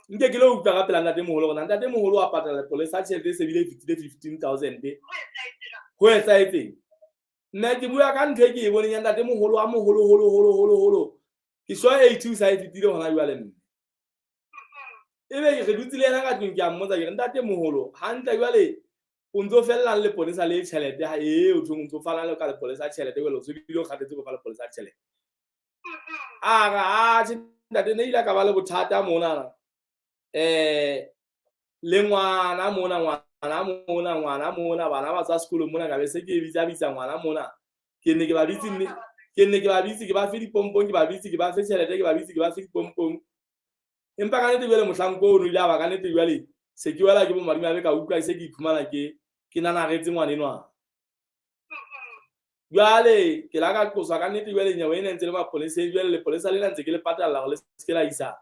Nke ke lo utlwa ka pela ntate moholo hore ntate moholo wa patela lepolesa tjhelete e se bile e fetile 15,000. Ho etsahetseng? Nna ke bua ka ntho e ke e boneng ya ntate moholo wa moholo holo holo holo holo. Ke sure 80 o sa e fetile hona jwale mme. Ebe re dutse le yena ka tlung ke a mmotsa ke re ntate moholo hantle jwale o ntso fellang lepolesa le tjhelete ha e o thong o ntso fana le ka lepolesa tjhelete jwale o se bile o kgathetse go fa lepolesa tjhelete. A re a tjhe ntate ne ile ka ba le bothata mona le ngwana mona, ngwana mona, ngwana mona, bana ba tswa sekolong mona ka be se ke bitsa bitsa ngwana mona. Ke ne ke ba bitse mme ke ne ke ba bitse ke ba fe dipompong, ke ba bitse ke ba fe tjhelete, ke ba bitse ke ba fe dipompong. Empa ka nnete jwale mohlanka ono ile a ba ka nnete jwale se ke wela ke bo madimabe ka utlwa se ke iphumana ke nanaretse ngwana enwa. Jwale ke la ka qoswa ka nnete jwale nyewe ena ntse le mapolesa, jwale lepolesa lena ntse ke le patalla hore le se ke la isa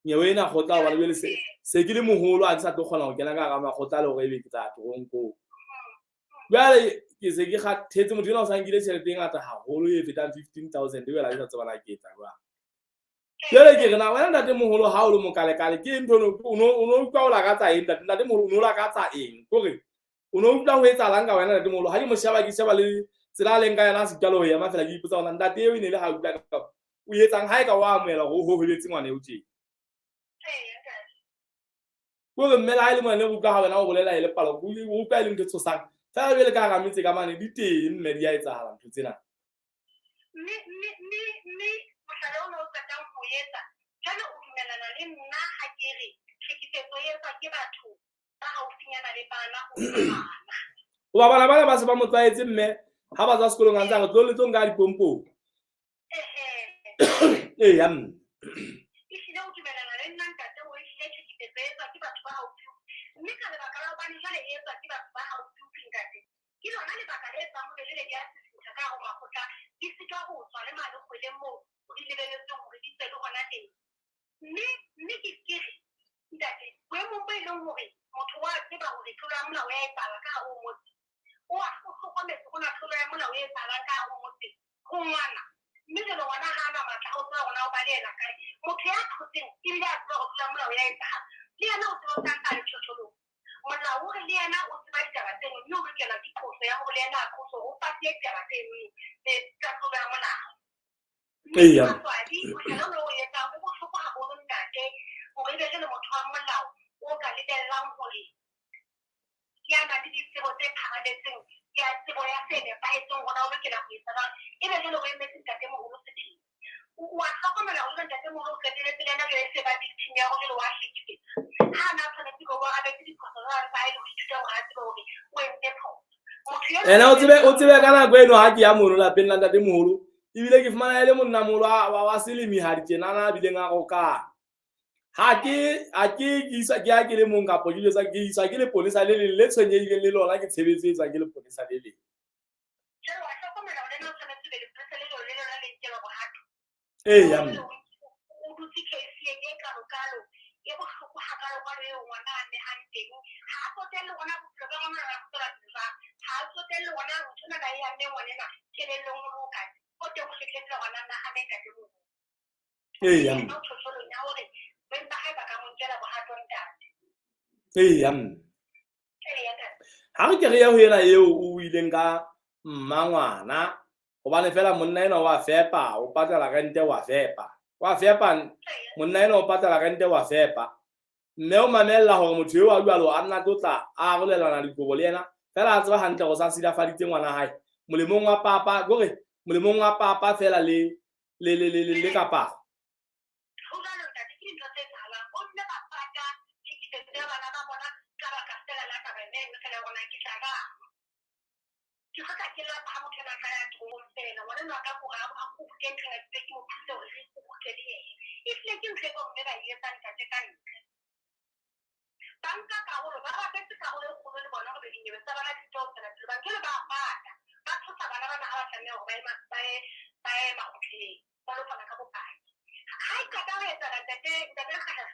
nyewe ena kgotla hobane jwale se ke le moholo ha ke sa tlo kgona ho kena ka hara makgotla le hore ebe ke tla toronkong. Jwale ke se ke kgathetse, motho enwa o sa nkile tjhelete e ngata haholo e fetang 15,000 jwale ha ke sa tseba na ke etsa jwang. Jwale ke re na wena ntate moholo ha o le mokalekale ke ntho o no utlwa o lakatsa eng ntate? Ntate moholo o no lakatsa eng? Kore o no utlwa ho etsahalang ka wena ntate moholo? Ha ke mo sheba ke sheba le tsela a leng ka yona a sitwa le ho ema fela ke ipotsa hore ntate eo e ne le ha utlwa ka o etsang ha e ka o amohela hore o hohobetse ngwana eo tje. Kore mme le ha e le mona ne re utlwa ha wena o bolela e le palo, o utlwa e le ntho e tshosang. Feela jwale ka hara metse ka mane di teng mme di a etsahala ntho tsena. Mme mohlala ona o qetang ho etsa, jwale o dumellana le nna ha ke re tlhekefetso e etswa ke batho ba haufinyana le bana ho bana. Hoba bana bana ba se ba mo tlwaetse mme ha ba tswa sekolong a ntse a re tlo le tlo nka dipompong. Ee ya mme. Ehlile o dumellana le nna ntate o ehlile tlhekefetso e etswa ke batho ba haufiufi. Mme ka lebaka la hobane jwale e etswa ke batho ba haufiufi ntate, ke lona lebaka le etsang hore jwale di a ntsha ka hare ho makgotla, di sitwa ho tswa le mane kgweleng moo o di lebelletseng hore di tswe le hona teng. Mme ke re, ntate, boemong bo e leng hore motho wa tseba hore tlolo ya molao ya etsahala ka hare ho motse, o hlokometse hona tlolo ya molao e etsahalang ka hare ho motse ho ngwana, mme jwale ngwana ha ana matla a ho tseba hore na o balehela kae. Motho ya thotseng ebile a tseba hore tlolo ya molao ya etsahala, le yena o tseba o tla letjhotjholong. Molao o re le yena o tseba ditaba tseno, mme o lokela ke qoso ya hore le yena a qoswe hore o patile ditaba tseno tsa tlolo ya molao. Batswadi, mohlala ono o etsang o bohloko haholo ntate, hore ebe jwale motho wa molao o ka lebellang hore ya nang le ditsebo tse pharaletseng, ya tsebo ya se nepahetseng hore na o lokela ho etsa jwang, ebe jwale o emetse ntatemoholo sephiri. O a hlokomela hore ntatemoholo o qetelletse le yena jwale e se ba victim ya hore jwale wa hlekefetsa. Ha a na tshwanetse hore o arabetse diphoso tsa hae le ho ithuta hore a tsebe hore o entse phoso. Motho eo Ena o tsebe ka nako eno ha ke ya mono lapeng la ntatemoholo, ebile ke fumana e le monnamoholo wa selemihadi tjenana a bileng a rokang. Ha ke isa ke ya ke le mong kapa ke jwetsa ke isa ke leponesa le leng le tshwenyehileng le lona, ke tshebetso e etswang ke leponesa le leng. Jwale wa hlokomela hore lena o tshwanetse be leponesa le leng le lona le nkelwa bohato. Eya, mme. O dutse case e kalo-kalo, e bohloko hakalo-kalo eo ngwana a amehang teng. Ha a tsotelle hore na bophelo ba ngwana bo tswela pele jwang. Ha a tsotelle hore na ntho ena e amme ngwanena kelellong ho le hokae. O teng o hlekefetsa ngwana nna a mme ntatemoholo. Eya, mme. Yena o tjhotjholong ya hore beng ba hae ba ka mo nkela bohato ntate. Eya, mme. Eya, ntate. Ha re ke re ye ho ena eo o ileng ka mmangwana, hobane fela monna enwa wa fepa, o patala rente wa fepa. Wa fepa, monna enwa o patala rente wa fepa. Mme o mamella hore motho eo a jwalo a nna tlotla a arolelana dikobo le yena, fela a tseba hantle hore sa silafaditse ngwana hae. Molemong wa papa, kore molemong wa papa fela le le le le le kapa. Ho jwalo ntate, ke dintho tse etsahalang. Bo mme ba pata tlhekefetso ya bana ba bona ka baka fela la taba mme e fela hore na ke tla bang. Ke hloka ke lapa ha motho enwa a tla ya toropong fela. Ngwana enwa a ka kore a kuke ntho ena, ke mo thuse hore re kuke le yena. Ehlile ke ntho e bo mme ba e etsang ntate ka ntle. Ba nka karolo, ba bapetse karolo e kgolo le bona hore dinyewe tsa bana di tlo tswela pele. Hobane jwale ba pata, ba tshosa bana bana ha ba tlameha hore ba ye makgotleng, ba lo fana ka bopaki. Ha e qeta ho etsahala ntate, ntate Lekgahla,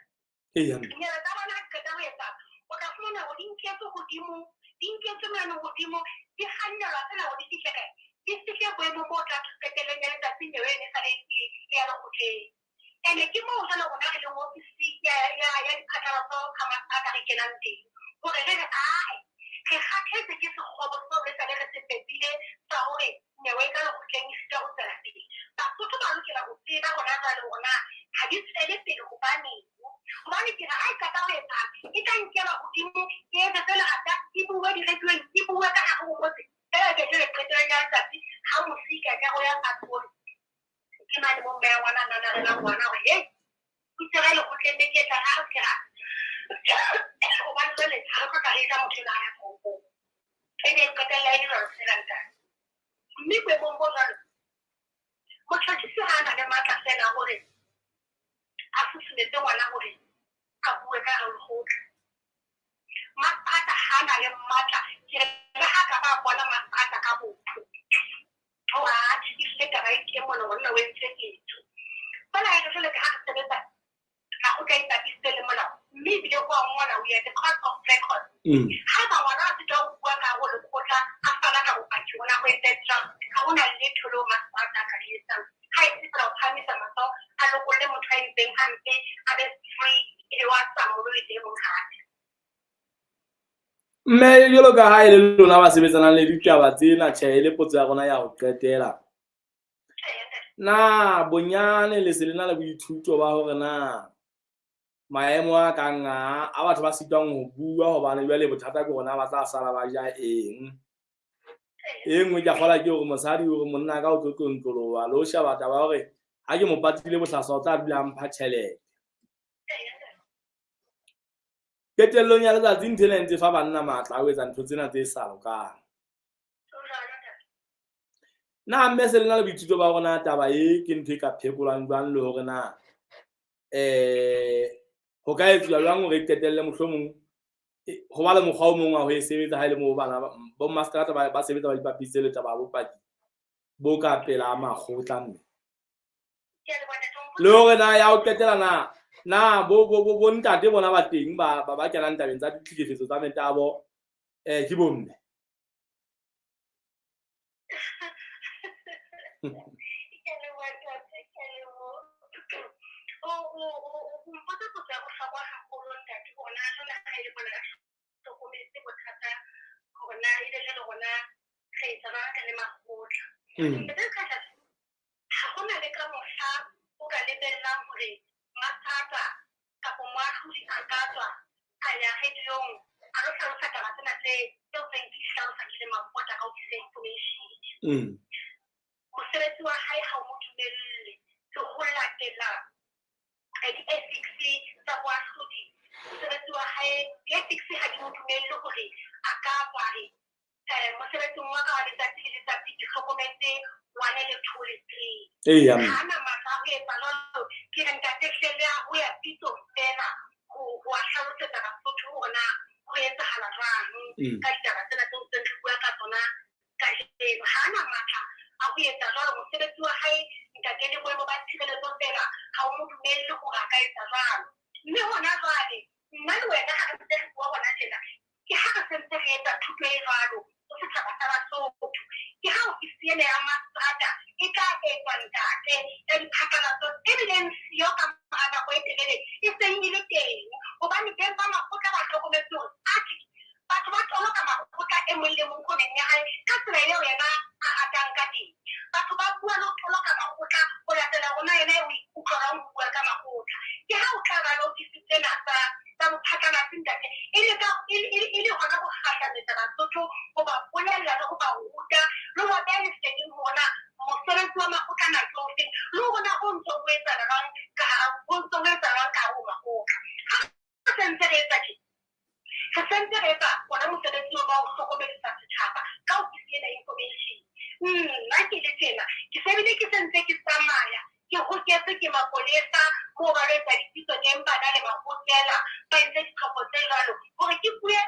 Eya. dinyewe tsa bona ha di qeta ho etsahala, o tla fumana hore di nketswe hodimo, di nketswe mane hodimo, di kgannelwa fela hore di fihle kae? Di fihle boemong bo tla qetellong ya letsatsi nyewe e ne sale e ya lekgotleng. Ene ke moo jwale rona re leng ofisi ya diphatlalatso ha masepala re kenang teng. Hore re re, ae, re kgathetse ke sekgobo seo re sale re se pepile sa hore nyewe e ka lekgotleng e sitwa ho tswela pele. Basotho ba lokela ho tseba hona jwale hore na ha di tswele pele hobaneng. Hobane ke re ha e qeta ho etsahala, e tla nkelwa hodimo, e etsetswe lerata, e bue di-radio-ng, e bue ka hare ho motse. Feela ke jwale qetellong ya letsatsi ha mosi ka ka ho ya fatshe hore ke mane mo mme ya ngwana a nanarelang ngwana hore, hei, o itse re lekgotleng beke e tlang, ha re se ke ra hobane jwale ha re tlo tla re ja motho enwa a ya toropong. E be e qetella e le jwalo fela ntate. Mme boemong bo jwalo, motjhotjhisi ha a na le matla fela hore a susumetse ngwana hore a bue ka hare ho lekgotla. Masepala ha a na le matla, ke re le ha ka ba bona masepala ka botho. Hore a ehlile taba e teng mona, ngwanenwa o entse ketso. Feela ha e le jwale ka ha re sebetsa, makgotla a ipapisitse le molao, mme ebile ho a ngola, we are the court of record. Haeba ngwana a sitwa ho bua ka hare ho lekgotla, a fana ka bopaki hore na ho etsahetse jwang, ha hona letho leo masepala a ka le etsang. Ha e se fela ho phahamisa matsoho, a lokolle motho a entseng hampe, a be free, ebe wa tsamaya o lo etsa e mong hape. Mme jwalo ka ha e le lona ba sebetsanang le ditaba tsena, tjhe, e le potso ya rona ya ho qetela. Na bonyane le se le na le boithuto ba hore na maemo a kang a batho ba sitwang ho bua hobane jwale bothata ke hore na ba tla sala ba ja eng. E nngwe ke a kgolwa ke hore mosadi o re monna ka o tlo tlontloloha le ho sheba taba ya hore ha ke mo patile bohlaswa o tla dula a mpha tjhelete. Qetellong ya letsatsi ntho ena e ntse fa banna matla a ho etsa ntho tsena tse sa lokang. Na mme se le na le boithuto ba hore na taba e ke ntho e ka phekolwang jwang le hore na ho ka etsuwa jwang hore e qetelle mohlomong ho ba le mokgwa o mong wa ho e sebetsa ha e le moo bana bo mmaseterata ba sebetsa ba ipapisitse le taba ya bopaki. bo ka pela makgotla mme? Le hore na ya ho qetela na bo bo bo bo ntate bona ba teng ba ba kenang tabeng tsa ditlhekefetso tsa metabo ke bomme? Ha hona le ka mohla o ka lebellang hore mathata kapa moahlodi a ka tswa a ya radiong a lo hlalosa taba tsena tseo tseng ke di hlalosa ke le mapota ka office ya information. Mosebetsi wa hae ha o mo dumelle le ho latela di-ethics tsa boahlodi. Mosebetsi wa hae di-ethics ha di mo dumelle hore a ka tswa re mosebetsing wa ka wa letsatsi le letsatsi ke hlokometse 1 le 2 le 3. Ha na matla a ho etsa jwalo. Ke re ntate hlele a ho ya pitsong fela ho a hlalosetsa Basotho hore na ho etsahala jwang ka ditaba tsena tseo ntseng re bua ka tsona kajeno. Ha na matla a ho etsa jwalo. Mosebetsi wa hae ntate le boemo ba tshireletso fela ha o mo dumelle hore a ka etsa jwalo. Mme hona jwale nna le wena ha re ntse re bua hona tjena, ke ha re sentse re etsa thuto e jwalo ho setjhaba sa Basotho. Ke ha ofisi ena ya mastrata e tla etswa ntate ya diphatlalatso e bileng siyo ka mora nako e telele e seng e le teng, hobane beng ba makgotla ba hlokometse hore atjhe batho ba toloka makgotla e mong le mong koneng ya hae ka tsela eo yena a ratang ka teng. Batho ba bua le ho toloka makgotla ho latela rona yena o ikutlwa ho bua ka makgotla. Ke ha o tla ba le ofisi tsena tsa bophatlalatsi ntate e le ka e le hona ho kgahlametsa Basotho, ho ba bolella le ho ba ruta le ho ba beha leseding hore na mosebetsi wa makgotla na ke ofeng, le hore na ho ntso ho etsahala jwang ka ho ntso ho etsahala jwang ka hare ho makgotla. Ha re sentse re etsa tje, re sentse re etsa ona mosebetsi wa ho hlokomedisa setjhaba ka ofisi ena information. Nna ke le tjena ke se bile ke sentse ke tsamaya ke hoketse ke mapolesa moo ba lo etsa dipitso teng, bana le mahokela ba entse ditlhopho tse jwalo hore ke bue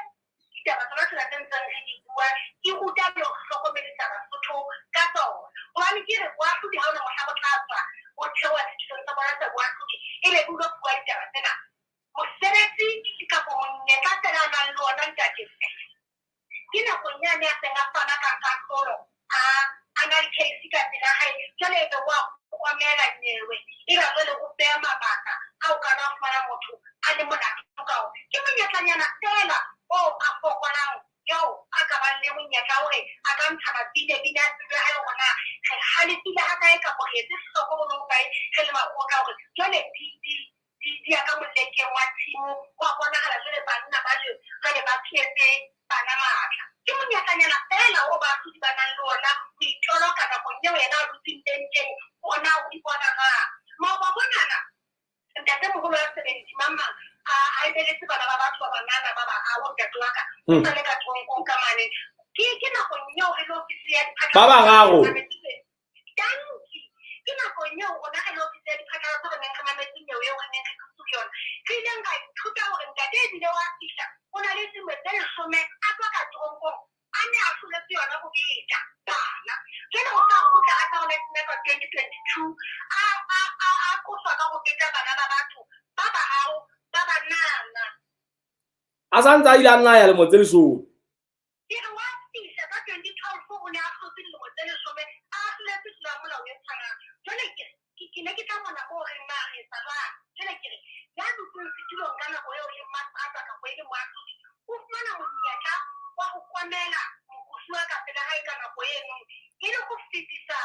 ditaba tsona tsena tse ntseng re di bua, ke ruta le ho hlokomedisa Basotho ka tsona. Hobane ke re boahlodi ha ona mohla bo tla tswa bo theoha setulong sa bona sa boahlodi ebe bo lo bua ditaba tsena. Mosebetsi kapa monyetla fela a nang le ona ntate ke nakong yane a seng a fana ka kahlolo a na le case ka pela hae, jwale ebe wa komela nyewe ebe jwale o beha mabaka a o kana fumana motho a le molato ka ona. Ke monyetlanyana fela o a fokolang eo a ka bang le monyetla hore a ka ntsha mapinepine a pelo ya hae hore na re halefile ha kae kapa re etse hloko ho le hokae re le makgotla hore jwale di ya ka molekeng wa tshimo wa bonahala jwale banna ba jwale ba phetse bana matla. Ke monyetlanyana fela o baahlodi ba nang le ona ho itoloka nakong eo yena a dutseng tenteng ona o ipona jwang. Maoba monana ntatemoholo wa 70 mamang a ebeletse bana ba batho ba banana ba bararo ntate wa ka o sa le ka tronkong ka mane. Ke nakong eo re le ofisi ya ba bararo. Danki. Ke nakong eo rona re le ofisi ya diphatlalatso re neng re mametse nyewe eo re neng re dutse ho yona. Re ileng ra ithuta hore ntate ebile wa fihla o na le dilemo tse 10 a tswa ka tronkong a ne a hloletse yona ho beta bana. Jwale o tla kgutla a tsa hona ka 2022 a qoswa ka ho beta bana ba batho ba bararo ba banana. A sa ntse a ile a nna ya lemo tse 10. Ke re wa fihla ka 2012 o ne a hlotse dilemo tse 10 a hloletse tlolo ya molao e tshwanang. Jwale ke ne ke tla bona ko reng na re etsa jwang. Jwale ke re ya dutseng setulong ka nako eo le mastrata kapa e le moahlodi o fumana monyetla wa ho komela moqosuwa ka pela hae ka nako eno e le ho fetisa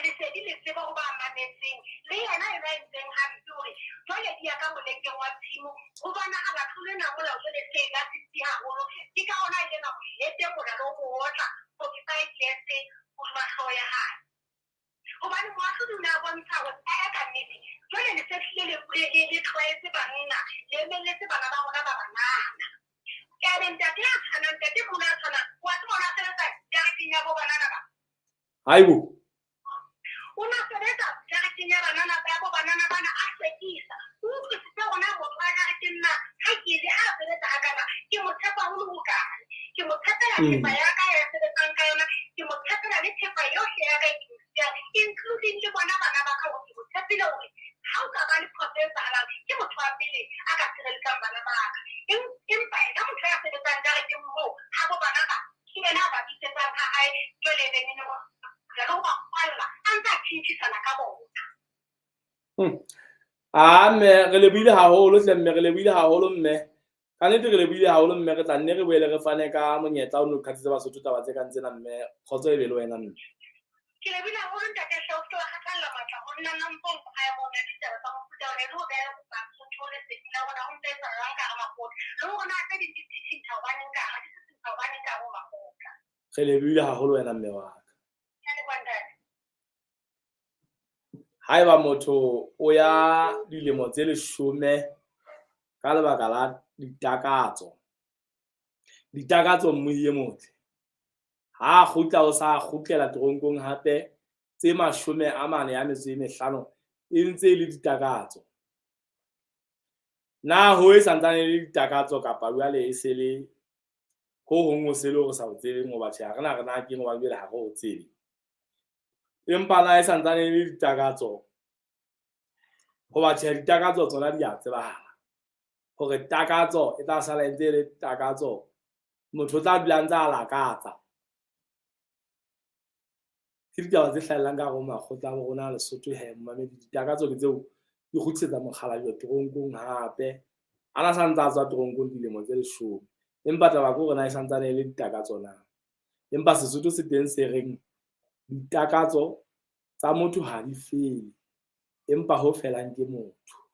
lesedi le tsebo ho ba mametseng le yena e ba entseng hampe hore jwale di ya ka molekeng wa tshimo ho bonahala tlolo ena molao jwale se e lasitse haholo. Ke ka hona e leng ho hetemola le ho mo otla 45 years hodima hlooho ya hae. Hobane moahlodi o ne a bontsha hore ka nnete jwale le se hlile le tlwaetse banna le emelletse bana ba rona ba banana. Ene ntate ya tshwanang, ntate moholo ya tshwanang, wa tseba o ne a sebetsa jareteng ya bo banana ba. Haibo. O ne a sebetsa jareteng ya banana ya bo banana bana a hlwekisa. O utlwisitse hore na motho wa jareteng na ha ke le ha sebetsa hakana ke mo tshepa ho le hokae. Ke mo tshepela thepa ya ka ya sebetsang ka yona, ke mo tshepela le thepa yohle ya ka e leng moo ha bo bana ba ke yena a ba bitsetsang ha hae jwale e beng e le le ho ba kwalla a ntse a tjhintjhisana ka bona. Ah mme re lebohile haholo hle mme re lebohile haholo mme ka nnete re lebohile haholo mme re tla nne re boele re fane ka monyetla o no qhatsitse Basotho taba tse kang tsena mme kgotso e be le wena mme. Ke lebohile haholo ntate hle o se ke wa kgathalla matla ho nna nna ntso nkgwaya mona ditaba tsa mofuta ona e le ho beha Basotho leseding la hore na ho ntse etsahalang jwang ka hara makgotla le hore na tse ding di sisintha hobaneng ka hara di sisintha hobaneng ka hare ho makgotla. Re lebohile haholo wena mme wa ka. Ke a leboha ntate. Haeba motho o ya dilemo tse 10 ka lebaka la ditakatso, ditakatso mmohi e motle, ha kgutla o sa kgutlela teronkong hape tse 45 e ntse e le ditakatso. Na ho e santsane e le ditakatso kapa jwale e se le ho hong o se le hore sa o tsebeng hoba tjhe ha re na re na keng hoba jwale ha re o tsebe. Empa na e santsane e le ditakatso hoba tjhe ditakatso tsona di a tsebahala hore takatso e tla sala e ntse e le takatso, motho o tla dula a ntse a lakatsa. Ke ditaba tse hlahellang ka hare ho makgotla a bo rona a Lesotho he momamedi, ditakatso ke tseo di kgutlisetsa mokgalajwe teronkong hape. Ana sa ntse a tswa teronkong dilemo tse 10 empa taba ke hore na e santsane e le ditakatso na. Empa Sesotho se teng se reng ditakatso tsa motho ha di fele empa ho felang ke motho.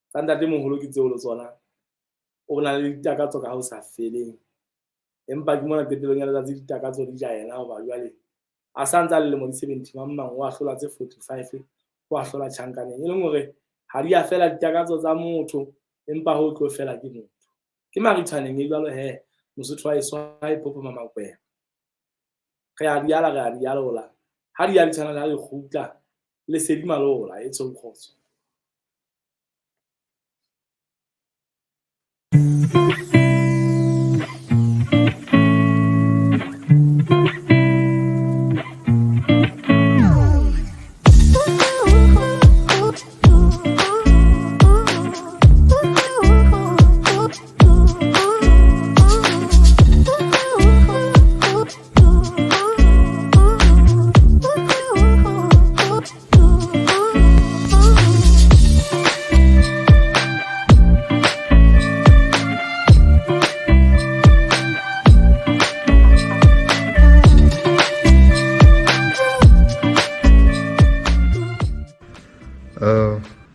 Tsa ntatemoholo ke tseo le tsona o na le ditakatso ka ho sa feleng empa ke mona qetellong ya letsatsi ditakatso di ja yena hoba jwale a sa ntse a le lemo di 70 mang mang o a hlola tse 45 o a hlola tjhankaneng e leng hore ha di a fela ditakatso tsa motho empa ho tlo fela ke motho. Ke maritshwaneng e jwalo he Mosotho wa heso ha e phophoma makweba. Re a di ala re a di alola ha di ya di tshwana le ha di kgutla lesedi malola e tshweu kgotso.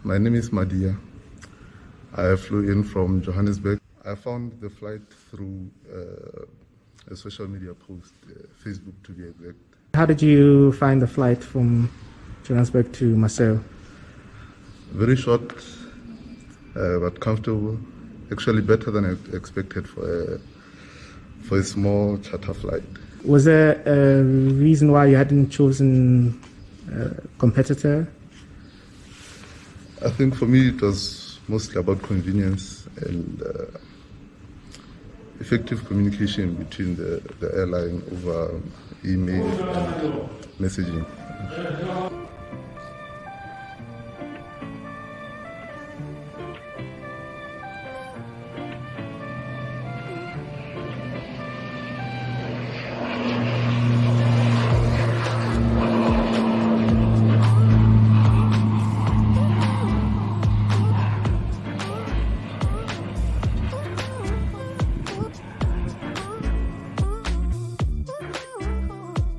My name is Madia. I flew in from Johannesburg. I found the flight through a social media post, Facebook to be exact. How did you find the flight from Johannesburg to Maseru? Very short, but comfortable. Actually better than I expected for a small charter flight. Was there a reason why you hadn't chosen a competitor? I think for me it was mostly about convenience and effective communication between the airline over email and messaging.